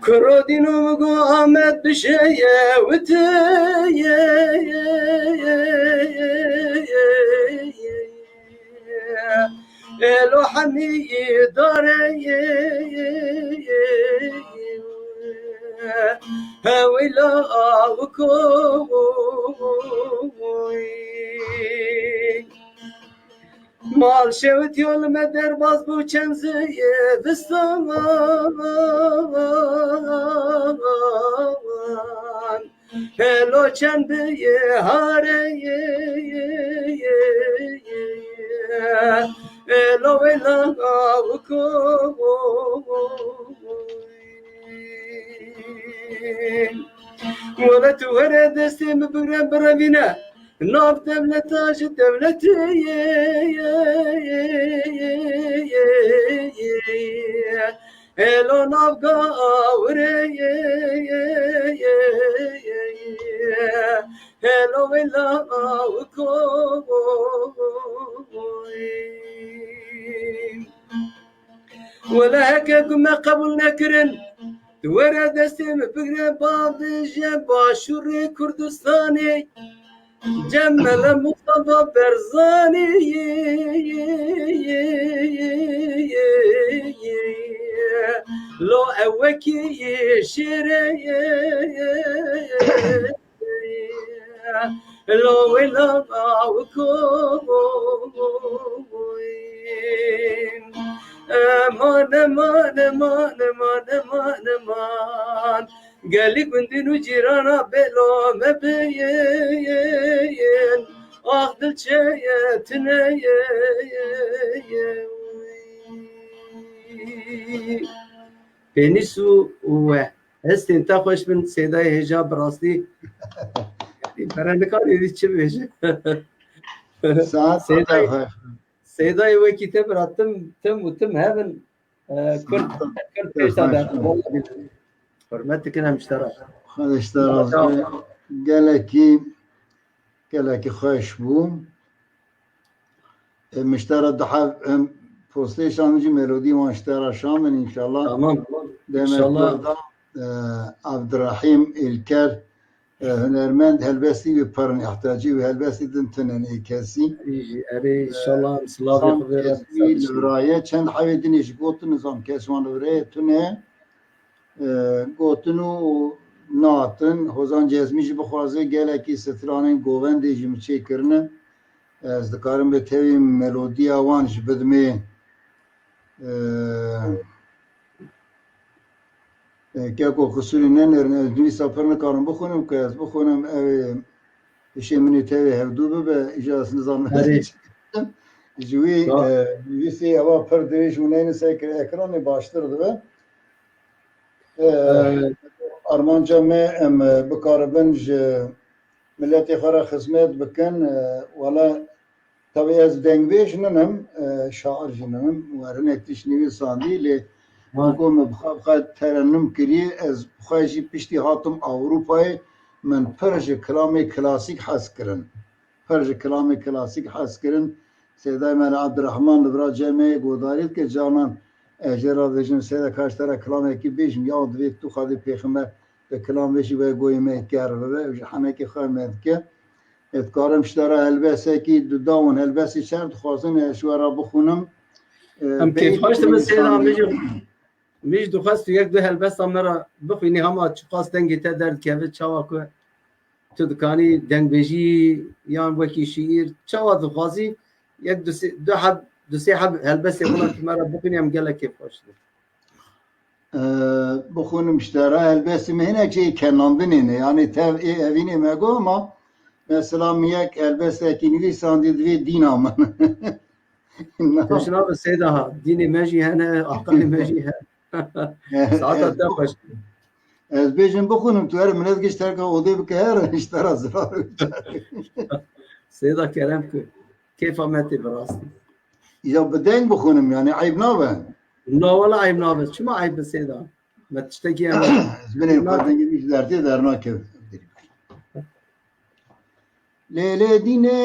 Kuro dîno min got Amed bişeye witiye. Elo hemî dare. Hewîla aw koy. Mal şewitiyo li me derbas bû çend zivistan. Helo çend bihare. Helo wêla aw koy. Wele tu were destê min bigre birevîne. Nav dewleta ji dewletê ye. Helo nav gawirê ye. Elo wela koy. Wela heke ku me qebûl nekirin, tu were destê min bigre, bavêje Başûrê Kurdistanê, Cemele Mustafa Berzanî. Lo ew wekî şêrê. Lo wela koy. Eman, eman, eman, eman, eman, eman. Gelî gundîn û cîrana bêlo me bêyên. Ax dil çeye tune ye. Pênîs û, û we. Hestên te xweş bin, Sêdayê hêja bi rastî. Pere nikarî dî çi bêje. Saet Sêdayê, xweş. Sêdayê wekî te bira tim, tim û tim hebin. E, Kurd, Kurd pêşta de. Hurmet dikin em ji te re. Xweş te razî be. Gelekî, gelekî xweş bû. E, min ji te re dihev, em, postê şandin jî melodî wan ji te re şandin înşallah. Tamam. Demek İnşallah. Kurda, e, Abdurrahîm İlker, e, hunermend helbestî wî pir in, ihtiyacî wî helbestî din tune ne kesî. Erê, E, înşallah, em silavê Sam xwe vê re Cezmî li viraye, çend hevê dinê ji gotin, nizam kes wan li virayê tune. E, gotin û natin, Hozan Cezmî jî bixwaze gelekî stranên govendê jî min çêkirine. Ez dikarim bi tevî melodiya wan ji bidimê. E, e, keko qisûrî nenerin, ez nivîsa pir nikarim bixwînim, ku ez bixwînim, ew ê hişê min ê tevê hevdû bibe, îja ez nizanim. Erê. Ji wî, Sağ e, nivîsê ewa pir dirêj û neyne ser ekranê baştir dibe. E, Ee, armanca me em, e, bikaribin ji miletê xwe re xizmet bikin. E, wele, tabii ez dengbêj ninim, e, şair jî ninim. Werinek tişt nivîsandî, lê Ha. weko min bi xwe, bi xwe terennum kiriye, ez bi xwe jî piştî hatim Ewropayê, min pir ji kilamê klasîk hez kirin. Pir ji kilamê klasîk hez kirin. Sêdayê me li Abdurrahman li vira cem me yê godarî dike, canan ez jê re dibêjim, Sêda, ka ji te re kilamekî bêjim, ya divê tu xwedî pêxember bi kilam bêjî, wê goyê me ker bibe, ji henekê xwe me dike. Ez dikarim ji te re helbesekî dudawin, helbesê çer dixwazin, ez ji we re bixwînim. E, Em beyt kêfxweş dibin, Sêda, Sandî. Min jî, min jî dixwest tu yek du helbesta me re bixwînî, hema çiqas dengê te derdikeve, çawa ku tu dikanî dengbêjî yan wekî şiîr, çawa dixwazî, yek du sê, du heb, du sê heb helbestê xwe tu me re bixwînî, em gelek kêfxweş dibin. Ee, bixwînim ji te re helbestê min hinek jê kenandinê ne. Yanî tev ê evînê me got, ama mesela min yek helbestekî nivîsandî divê dîna min. Xweş nabe Seyda ha. Dînê me jî hene, aqilê me jî hene. Saeta te xweş. Ez bêjim bixwînim, tu her milet giş terka odê bike her ji te re zirar. Seyda kerem ku. Kêfa me tê bi rastî. Ya bi deng bixwînim, yani eyb nabe? Na wala eyb nabe. Çima eyb bi Seyda? Me tiştekî em Ez binê xwe dengê min ji dertê dernakeve. Lê lê dînê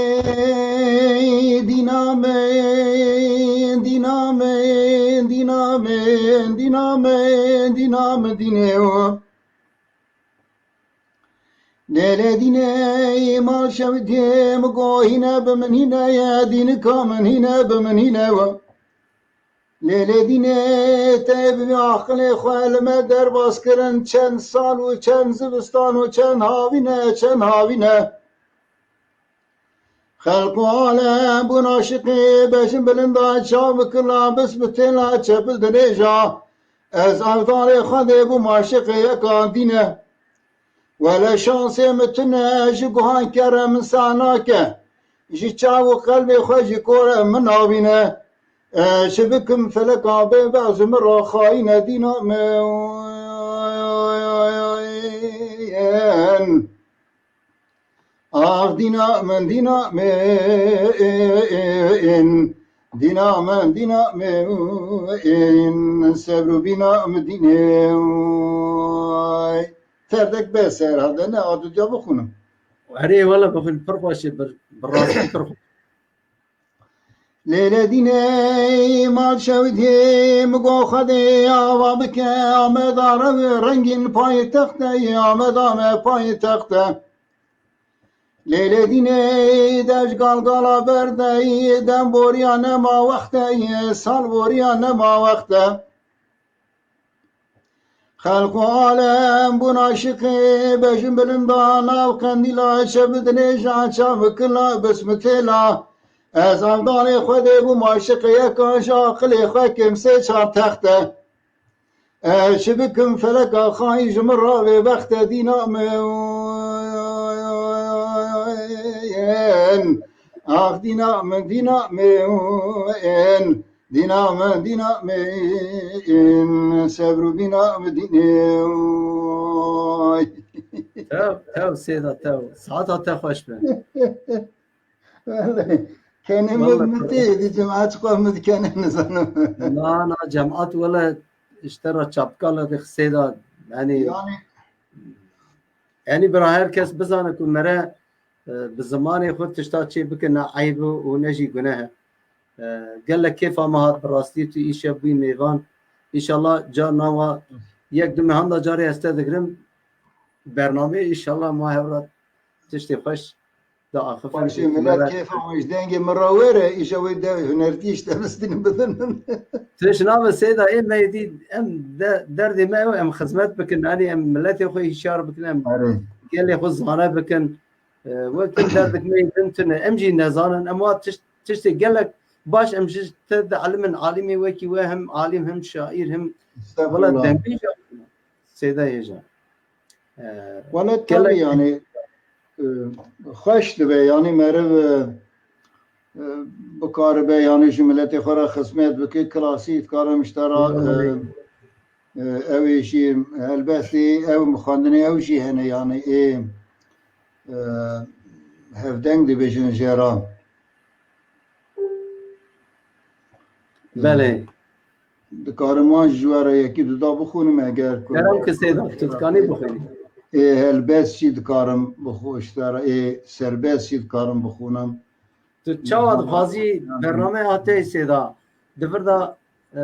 dîna me, dîna me, dîna me, dîna me, dîna me dînê o. Lê lê dînê mal şev dê mi go hîne bi min hîne ye, dînika min hîne bi min hîne we. Lê lê dînê te bi aqilê xwe li me derbas kirin, çend sal û çend zivistan û çend havîne, çend havîne. Xelq û alem bûn aşiqê, bejin bilinda çav bi kila, bis bi têla çepil dirêja. Ez evdarê Xwedê bûm aşiqê yeka dîne. Wele şansê min tune, ji guhan kere min seh nake. Ji çav û qelbê xwe jî kore min navîne. E, çi bikim feleka bê bez min re xayîne dîna min. Ax dîna min, dîna min, dîna min, dîna min, sebr û bîna min dînê. Terdek be ser hade ne, a dudiya bixwînim. Erê wele bixwîn pir xweş e, bi, bi rastî pir xweş. Lêlê dînê mal şewitê min got Xwedê ava bike, Ameda rew rengîn paytexte, Ameda me paytexte. Lêlê dînê dej galgala berdeyî, dem boriya nema wexteyî, sal boriya nema wexte. Xelq û alem bûn aşiqê, bejin bilinda nav qendîla, çe bi dilêja, çav bi kila, bismitêla. Ez avdanê Xwedê bûm aşiqê, yeka ji aqilê xwe kim sê çar texte. Ez çi bikim feleka xayî ji min ravê bexte dîna min. Ax dîna min, dîna min. Dîna min, dîna min, sebr û bîna min dînê. Tev, tev Sêda, tev. Saeta te xweş be. Wele, kenê min, Wele, min tê, dî cemaat xwe min dikene nizanim. Na, na, cemaat wele ji te re çapkala dixi Sêda. Yani, Yani, yani bira her kes bizane ku mere, e, bi zimanê xwe tişta çê bike ne eyb û ne jî guneh e. E, gelek kêfa me hat bi rastî tu îşev bûyî mêvan. Înşallah carna wa yek du mehan da carê ez te digirim. Bernameyê înşallah ma hev re tiştê xweş diaxifin. Paşê milet kêfa xwe ji dengê min re were, îşev wê de hunertî işte bistînin bidin min. Tu ji navê Seyda ê me dî em de, derdê me ew em xizmet bikin, hani em miletê xwe hişyar bikin, em Erê. gelê xwe zane bikin. E, wekî derdek me yê din tune. Em jî nezanin, em wa tişt-, tiştê gelek baş em ji te dielimin, alîmê wekî we hem alîm hem şaîr hem Estağfurullah. Wela dembîja Seyda hêja. E, Wele gelek tabii yani, e, xweş dibe yani meriv, e, e, bikaribe yani ji miletê xwe re xizmet bike, klasî dikarim ji te re, e, Wele. e, ew ê jî helbestî ew xwendinê ew jî hene yani ê, e, hevdeng dibêjin jê re. Belê. Dikarim wan ji we re yekî duda bixwînim eger ku Kerem ki Seyda, tu dikanî bixwînî. Ê helbest jî dikarim bixwe-, ji te re ê serbest jî dikarim bixwînim. Tu çawa dixwazî bernameya te Seyda? Di vir de, e,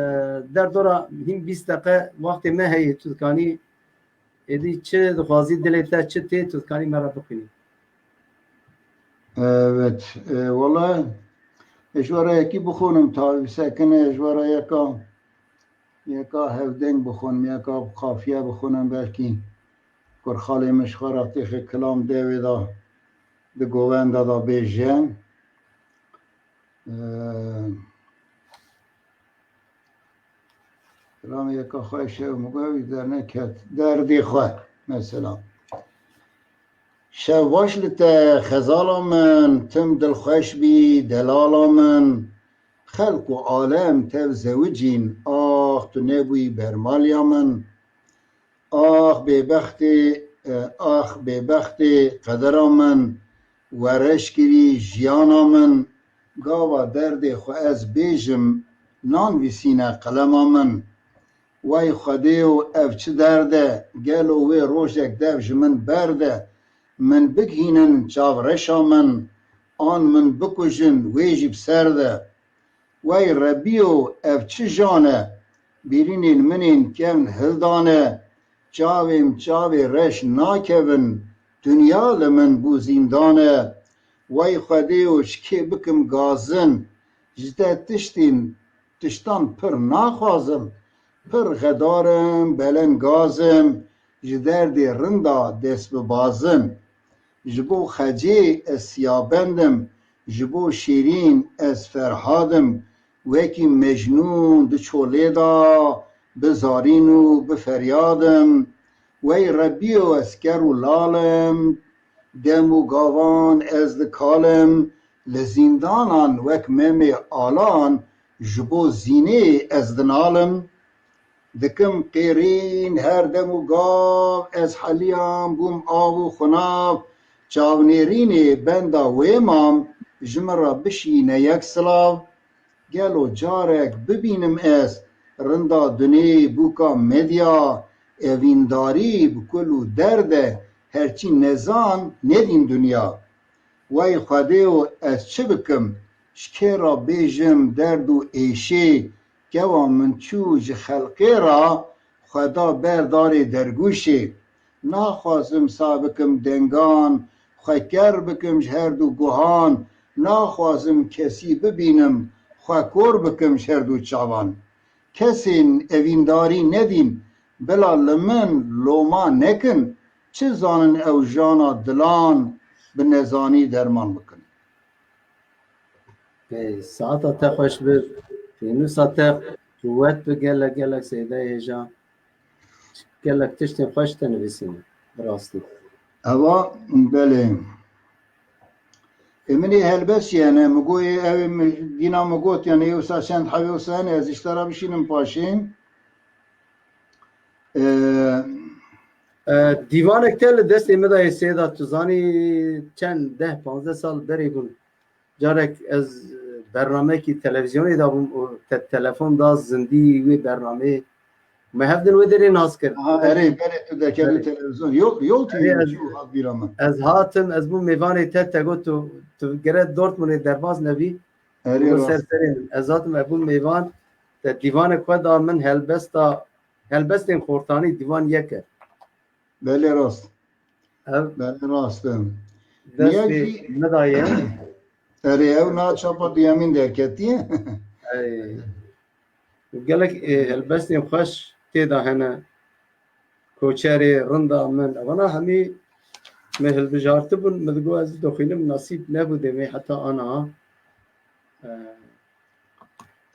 derdora hîn bîst deqe wextê me heye, tu dikanî êdî çi dixwazî, dilê te çi tê, tu dikanî me re bixwînî. Evet, e, wala ez ji we re yekî bixwînim, tabi sekine ez ji we re yeka, yeka hevdeng bixwînim, yeka qafiye bixwînim, belkî kurxalê min ji xwe re têxe kilam de wê de di govenda de bêje. E, Kilamê yeka xwe şev min got, wî derneket. Derdê xwe, mesela. Şev baş li te, xezala min, tim dilxweş bî, delala min. Xelq û alem tev zewicîn, ax, tu nebûyî bermaliya min. Ax bêbextê, e, ax bêbextê qedera min, we reş kirî jiyana min, gava derdê xwe ez bêjim, nan vîsîne qelema min. Wey Xwedêyo, ev çi derd e, gelo wê rojek dev ji min berde, min bigihînin çavreşa min, an min bikujin wê jî bi ser de. Wey Rebiyo, ev çi jan e? Bîrînên min ên kevn hildane, çavêm çavê reş nakevin, dinya li min bû zîndan e. Wey Xwedêyo, ji kê bikim gazin? Ji te tiştên, tiştan pir naxwazim, pir xedar im, belengaz im, ji derdê rinda dest bi baz im. Ji bo xecê ez siyabend im, ji bo şêrîn ez Ferhad im, wekî Mecnûn di çolê de bi zarîn û bi feryad im. Wey Rebiyo, ez ker û lal im, dem û gavan ez dikalim, li zîndanan wek Memê Alan ji bo zînê ez dinalim. Dikim qêrîn her dem û gav, ez heliyam bûm av û xunav, çavnêrînê benda wê mam, ji min re bişîne yek silav. Gelo carek bibînim ez, rinda dunê bûka medya, evîndarî bi kul û derde, herçî nezan nedîn dinya. Wey Xwedêyo ez çi bikim, ji kê re bêjim derd û êşê, kewa min çû ji xelqê re, xwe da ber darê dergûşê. Naxwazim sa bikim dengan, xwe ker bikim ji her du guhan, naxwazim kesî bibînim, xwe kor bikim ji her du çavan. Kesên evîndarî nedîn, bila li min loma nekin, çi zanin ew jana dilan bi nezanî derman bikin. Ey, saeta te xweş bi, pênûsa te quwet bi, gelek gelek Seydayê hêja. Gelek tiştên xweş te nivîsîne, bi rastî. Ewa, belê. Ê, min ê helbest jî hene, mi got, ê, ew ê min, dîna min got, yani, ê wisa çend hebê wisa hene, ez ji te re bişînim paşê. Ê, E, dîvanek te li destê min de ye Seyda, tu zanî çend deh panzdeh sal berê bûn. Carek ez bernamekî televîzyonê de bûm û te telefon da zindî wê bernameyê. Me hevdin wê derê nas kir. Aha, erê, berê tu dekerdî televîzyon. Yol, yol tu Erê, yol ez- çû hat bîra min. Ez hatim, ez bûm mêvanê te, te got tu, tu gere Dortmundê derbas nebî. Erê Bû ser rast. serê min. Ez hatim, ez bûm mêvan. Te dîvanek xwe da min helbesta, helbestên xortanî dîvan yek e. Belê rast. Ev Belê rast e. destê Niye ki- min de ye. Erê ew na çapa duyemîn derketiye. Ey. Û gelek, e, helbestên xweş tê de hene. Koçerê, rinda min. Evana hemî me hilbijartibûn, min digot ez doxînim, nasîb nebû demê heta ana. E,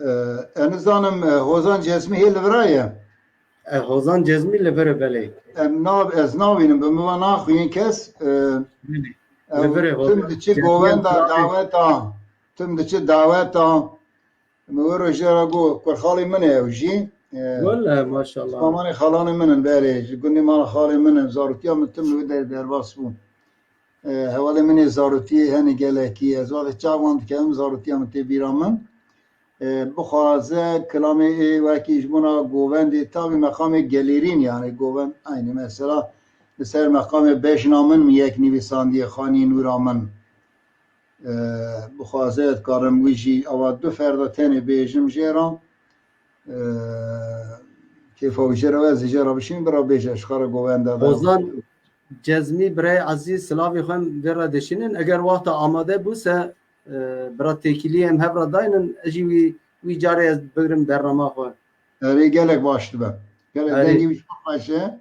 Ee, ez nizanim, e, Hozan Cezmî hê li vira ye. E, Hozan Cezmî li vir e, belê. Em nav, ez nabînim, bi min ve naxwînin kes. Ee, Belê. ew Li vir e Hozan. Tim diçi Cezmî govenda navê. Daweta, tim diçi daweta. Min wê rojê re got, kurxalê min e ew jî. Ee, Wele maşallah. Samanê xalanê min in, belê. Ji gundê mala xalê min in. Zarûtiya min tim li wê derê derbas bû. Ee, hevalê min ê zarûtiyê hene gelekî. Ez wextê çavan dikerim, zarûtiya min tê bîra min. E, bixwaze kilamê ê wekî ji bona govendê, tabî meqamê gelêrîn, yani govend eynî mesela li ser meqamê bejna min yek nivîsandiye Xanî Nûra min. E, bixwaze ez dikarim wî jî ewa du ferda tenê bêjim jê re. E, kêfa wî jê re ez jê re bişînim, bira bêje ji xwe re govenda be. Hozan Cezmî birayê ezîz, silavê xwe em vê re dişînin. Eger wexta amade bû se, e, bira têkilî em hev re daynin, ez jî wî, wî carê ez bigrim bernama xwe. Erê gelek baş dibe. Gelek Erê. Dengê wî çok xweş e.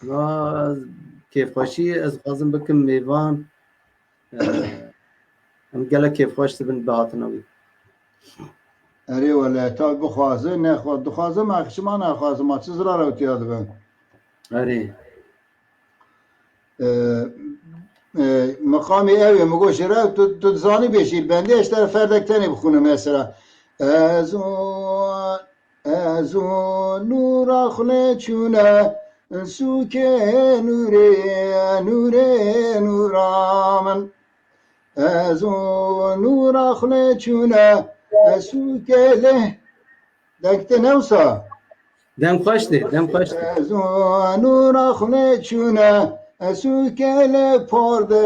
Na, kêfxweşî ez xwazim bikim mêvan. E, em gelek kêfxweş dibin bi hatina wî. Erê wele, tabi bixwaze, nexwe, dixwaze ma, çima nexwaze ma, çi zirar ew tiya dibe? Erê. E, e, Meqamê ew ê, min got jê re, tu, tu dizanî bêjî, bendê ez te ferdek tenê bixwînim mesela. Ez û, ez û nûra xulê çûne, sûkê nûrê, nûrê nûra min. Ez û nûra xulê çûne, ez sûkê lê. Deng tê ne wisa? Dem xweş tê, dem xweş tê. Ez û nûra xulê çûne, ez sûkê lê por de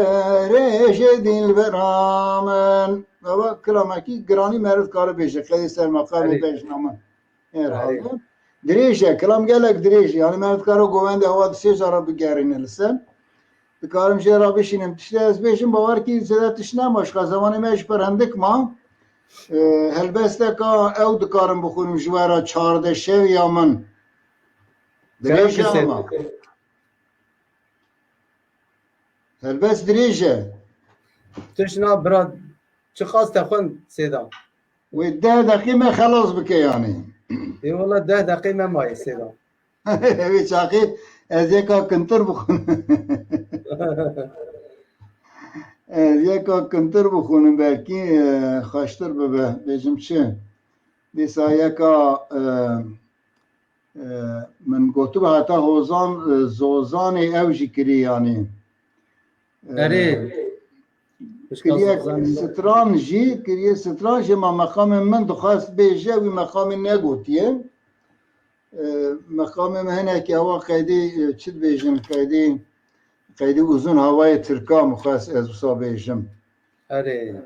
rêjê dilbera min. Ewa kilamekî giranî meriv kare bêje, qedê ser meqamê Erê. Bejna min. Herhalde. Dirêj e, kilam gelek dirêj e. Yani meriv kare govende ewa di sê cara bigerîne li ser. Dikarim jê re bişînim. Tiştê ez bêjim, bawer kî zêde tişt nema. Ji xwe zemanê me ji pir hindik ma. E, helbesteka ew dikarim bixwînim ji we re, çardeh şev ya min. Dirêj e ama. Helbest dirêj e. Tişt na bira, çiqas te xwend Sêda? Wê deh deqî me xelas bike yani. Ê wala deh deqî me maye Sêda. Wê çaxê ez yeka kintir bixwim. Ez yeka kintir bixwînim belkî, e, xweştir bibe. Bêjim çi? Dîsa yeka, e, e, min gotibe heta Hozan, e, Zozanê ew jî kirî yani. E, Erê. Kiriye stran jî, kiriye stran jî ma meqamê min dixwest bêje, wî meqamê negotiye. E, meqamê min hinekî ewa qeydî, e, çi dibêjin, qeydî Qeydî uzun havayê Tirka min xwest ez wisa bêjim. Erê.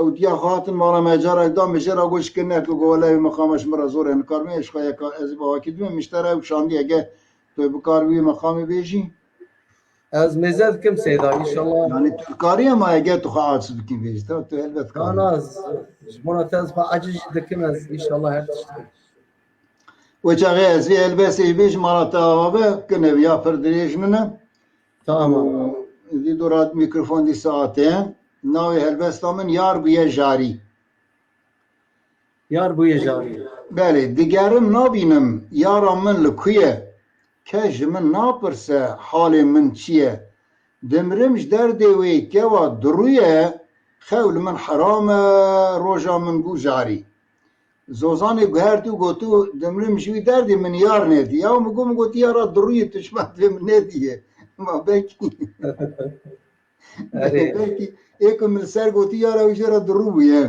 Ew diya xwe hatin mala me carek da, min jê re got, şikir neke, got, wele wî meqama ji min re zor e, nikar me, ji xwe yeka ez ê bi awakî dibim, min ji te re ew şandiye, ge tu bi kar wî meqamê bêjî. Ez mêze dikim Seyda, înşallah. Yani tu dikarî, ama ege tu xwe aciz bikî bêjî, tu, tu helbet karî. Na, na, ez, ji bona te ez xwe aciz jî dikim ez, înşallah her tişt. Wê çaxê ez vê helbestê jî bêjim, mala te ava be, kine ya pir dirêj nine. Tamam. Û dî dora mikrofon dîsa hate. Navê helbesta min Yar bûye jarî. Yar bûye jarî. Belê, digerim nabînim, yara min li ku ye? Kes ji min napirse, halê min çi ye? Dimrim ji derdê wê kewa dirû ye, xew li min heram e, roja min bû jarî. Zozanê guhertî û gotû, dimrim ji wî derdê min yar nedî. Ya min got, min gotî yara dirûyê tu ji me divê min nedî ye. Ma belkî. Erê. Belkî ê ku min li ser gotî yara wî jê re dirû bûye.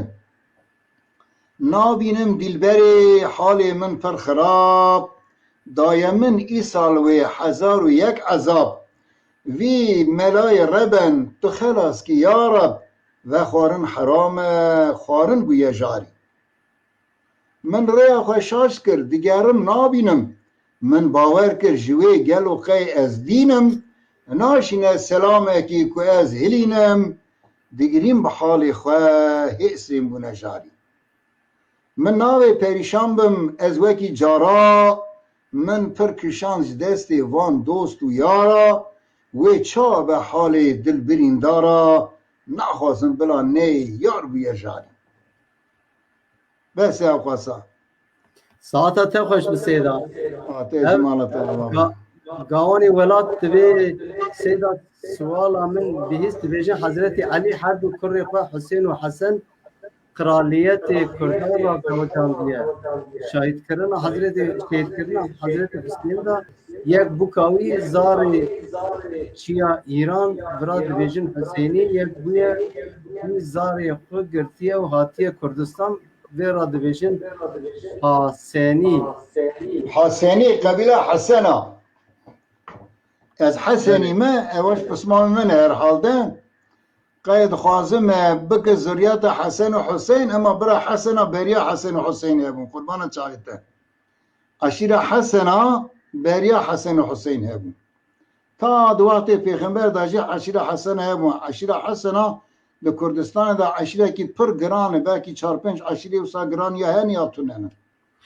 Nabînim dîlberê, halê min pir xirab. Daye min îsal wê hezar û yek ezab. Vî melayê reben tu xelas kî ya Reb. Vexwarin heram e, xwarin bûye jarî. Min rêya xwe şaş kir, digerim nabînim. Min bawer kir ji wê gelo qey ez dîn im, naşîne selamekî ku ez hilînim, digirîm bi halê xwe, hêsên bûne jarî. Min navê perîşan bim ez wekî cara, min pir kişand ji destê van dost û yara, wê ça be halê dil birîndara, naxwazim bila ney yar bûye jarî. Bes e ewqasa. Saeta te xweş bi Seyda. A te Ev ji mala te ava. ga-, gawanê welat divê Seyda suala min bihîst dibêje Hezretî Elî her du kurê xwe Husên û Hesen qiraliyetê Kurdan re vewetandiye. Şahîdkirina Hezretê, şehîdkirina Hezretê Husên de yek bûka wî zarê çiya Îran vira dibêjin Husênî, yek bûye wî zarê xwe girtiye û hatiye Kurdistan. Vê re dibêjin Hasenî. Hasenî, qebîla Hesena. Ez Hesenî Belê. me, ew ji pismamê min e herhalde. Qey dixwazim, e, bike zuriyeta Hesen û Huseyn, ema bira Hesena beriya Hesen û Huseyn hebûn. Qurbana çavê te. Eşîra Hesena beriya Hesen û Huseyn hebûn. Ta di wextê Pêxember de jî eşîra Hesena hebûn. Eşîra Hesena li Kurdistanê de eşîrekî pir giran e. Belkî çar pênc eşîrê wisa giran ya hene ya tune ne.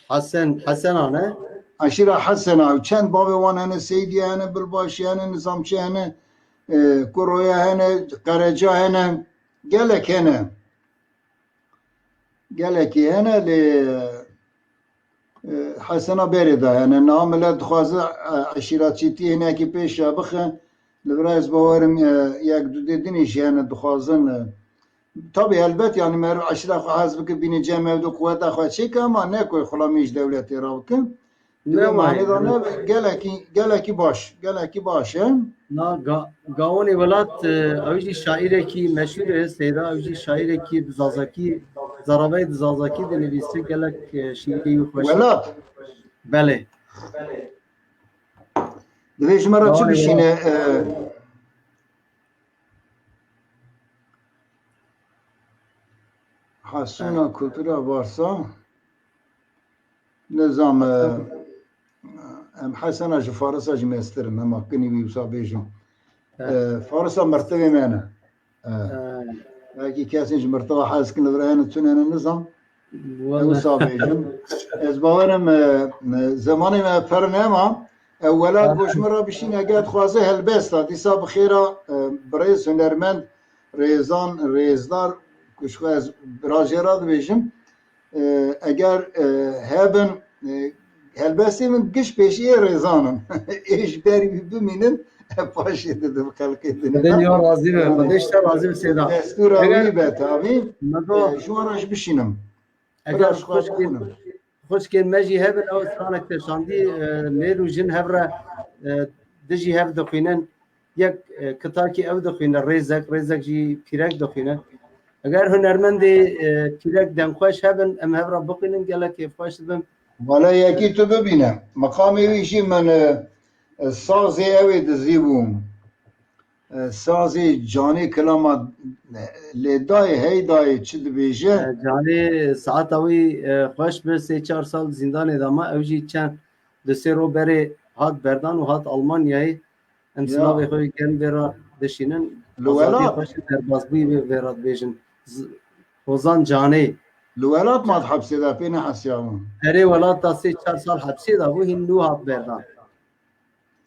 Hesen, Hesena ne? Eşîra Hesena. Çend bavê wan hene, Seydiye hene, Bilbaşî hene, Nizamçî hene, e, Kuroya hene, Qereca hene. Gelek hene. Gelekî hene lê, e, Hesena berê de hene. Niha milet dixwaze, e, eşîratçîtî hinekî pêş ya bixe. Li vir ez bawerim, e, yek du dê dinê jî hene dixwazin, e, tabî helbet, yani meriv eşîra xwe hez bike, bînî cem ew du quweta xwe çêke, ama ne ku xulamî ji dewletê re bike. Di Ne vê manê de wayê. ne gelekî, gelekî baş, gelekî baş e. Na ga-, Gawonê Welat, e, ew jî şairekî meşhur e, Seyda, ew jî şairekî bi zazakî, zaravayê di zazakî dinivîse, gelek, e, şiîrê wî xweş e. Welat. Belê. Divê ji me re çi Gawonê bişîne, Welat. e, Hasûna Evet. kultura varsa, nizam, e, em Hesena ji Farisa jî mestir in, em hakkınî wî wisa bêjin. Evet. E, Farisa mertebê me ne. E, Evet. belkî kesên ji merteba hez kin li vir hene, tune ne nizam. Ew Wala. wisa bêjin. Ez bawerim, e, e, zemanê me pir nema. Ew Welat Evet. goş min re bişîne, eger dixwaze helbesta, dîsa bi xêra, e, birêz hunermend Rêzan, Rêzdar, ku ji xwe ez bira jê re dibêjim, e, eger, e, hebin, e, helbestê min giş pêşiyê Rêzan in. Ê ji ber wî bimînin, e, paşê didim xelkê din. Xwedê ya razî be, Xwedê ji te razî be Seyda. Destûra Eger wî be tabî. me do- E, ji wan re ji bişînim. Eger Bira ji xwe xwişkên, bixwînim. xwişkên me jî hebin, ew stranek te şandî, e, mêr û jin hev re, e, dijî hev dixwînin. Yek, e, kitakî ew dixwîne, rêzek, rêzek jî pîrek dixwîne. Eger hunermendê, e, pîrek demxweş hebin, em hev re bixwînin, gelek kêfxweş dibim. Wele yekî tu bibîne. Meqamê wî jî min, e, e, sazê ew ê dizî bû. e, sazê canê kilama, e, lê dayê hey dayê çi dibêje? E, canê saeta wî, e, xweş bi, sê çar sal zîndanê de ma, ew jî çend du sê ro berê hat berdan û hat Almanyayê. Em Ya. Silavê xwe germ vê re dişînin. Li Azadiyê welat? Xweş derbazbûyî vê, vê re dibêjin. Z-, Hozan Canê. Li welat ma di hepsê de pê nehesiyabûn? Erê, welat da sê çar sal hepsê de bû, hîn nû hat berdan.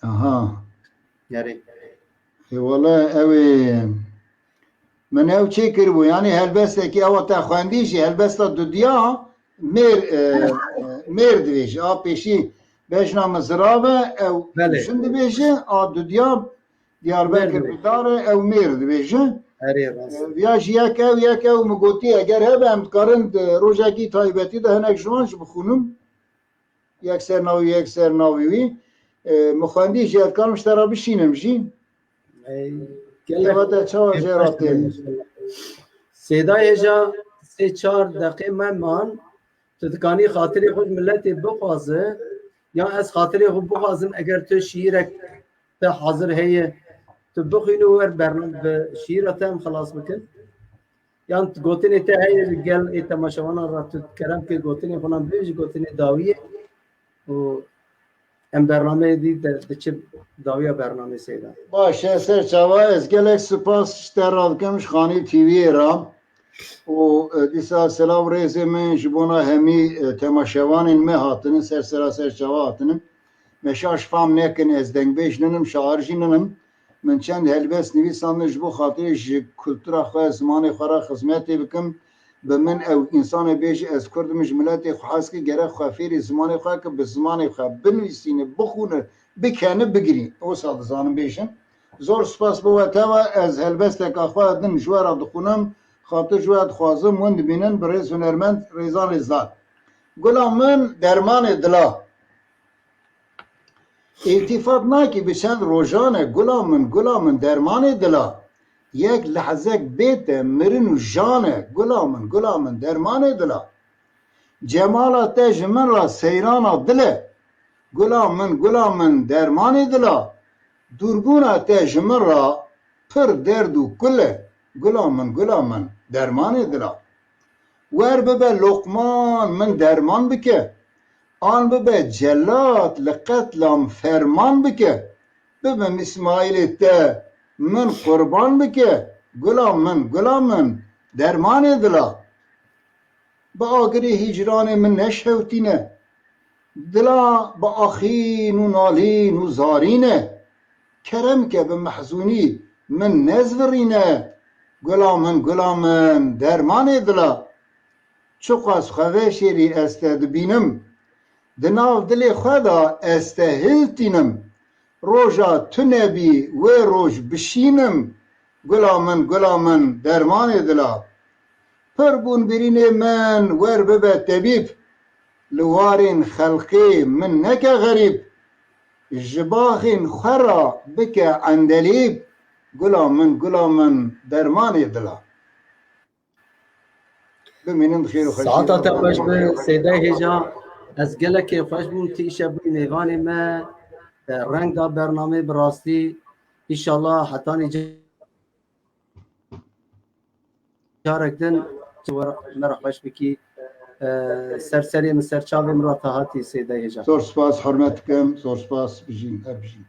Aha. Erê. Ê wele ew ê min ew çê kiribû. Yanî helbestekî ewa te xwendî jî helbesta dudiya mêr, e, mêr divêje. A pêşî bejna min zirav e, ew Belê. Jin divêje, a dudiya Diyarbekir Mêr divêje. Bidar e, ew mêr divêje. Erê rast. E, viya jî yek ew, yek ew min gotî, eger hebe em dikarin di rojekî taybetî de hinek ji wan jî bixwînim. Yek ser navî, yek ser navî wî. E, min xwendî jî, ez dikarim ji te re bişînim jî. Ey, Eva te çawa jê re tê? Sêda hêja sê çar deqê me man, tu dikanî xatirê xwe ji miletê bixwaze, yan ez xatirê xwe bixwazim, eger tu şiîrek te hazir heye, tu bixwîne û wer bername bi şiîra te em xilas bikin? Yan gotinê te heye li gel ê temaşevanan re, tu kerem ke gotinê xwe nan bêjî, gotinê dawiyê û em bernameyê dî de diçin dawiya bernameyê Seyda. Baş e, ser çava ez gelek spas ji te re dikim, ji Xanî T V'yê re. Û, e, dîsa selav rêzê min ji bona hemî, e, temaşevanên me hatinin, ser sera ser çava hatinin. Me şaş fam nekin, ez dengbêj ninim, şair jî ninim. Min çend helbest nivîsandin ji bo xatirê ji kultura xwe, zimanê xwe re xizmetê bikim. Bi min ew însanê bêje, ez Kurd im, ji miletê xwe hez ki, gerek xwe fêrî zimanê xwe ki, bi zimanê xwe binivîsîne, bixwîne, bikene, bigirî. Wisa dizanim bêjim. Zor spas bo we teva, ez helbesteka xwe din ji we re dixwînim, xatir ji we dixwazim, win dibînin, bi rêz hunermend, rêzan rêzdar. Gula min dermanê dila. Îltîfat nakî bi çend rojan e, gula min, gula min, dermanê dila. Yek lehzek bê te mirin û jan e, gula min, gula min, dermanê dila. Cemala te ji min re seyrana dil e, gula min, gula min, dermanê dila. Dûrbûna te ji min re pir derd û kul e, gula min, gula min, dermanê dila. Wer bibe Loqman min derman bike, an bibe celat li qetlam ferman bike, bibim Îsmaîlê te min qurban bike, gula min, gula min, dermanê dila. Bi agirê hîcranê min neşewtîne, dila bi axîn û nalîn û zarîn e. Kerem ke bi mehzûnî min nezvirîne, gula min, gula min, dermanê dila. Çiqas xwe veşêrî ez te dibînim, di nav dilê xwe de ez te hiltînim. Roja tu nebî, wê roj bişînim, gula min, gula min, dermanê dila. Pir bûn birînê min, wer bibe tebîb, li warên xelqê min neke xerîb, ji baxên xwe re bike endelîb, gula min, gula min, dermanê dila. Bimînin bi xêr û xweşiyê. Saeta te xweş be, Seyda Hêja. Ez gelekê xweş bûm, tu îşev bûyî mêvanê me, e, reng da bernameyê bi rastî. Înşallah hetanî ca-, carek din tu me re xweş bikî. E, ser serê min, ser çavê min re te hatî, Seyda Hêja. Zor spas, hurmet dikim. Zor spas, bijîn, her bijîn.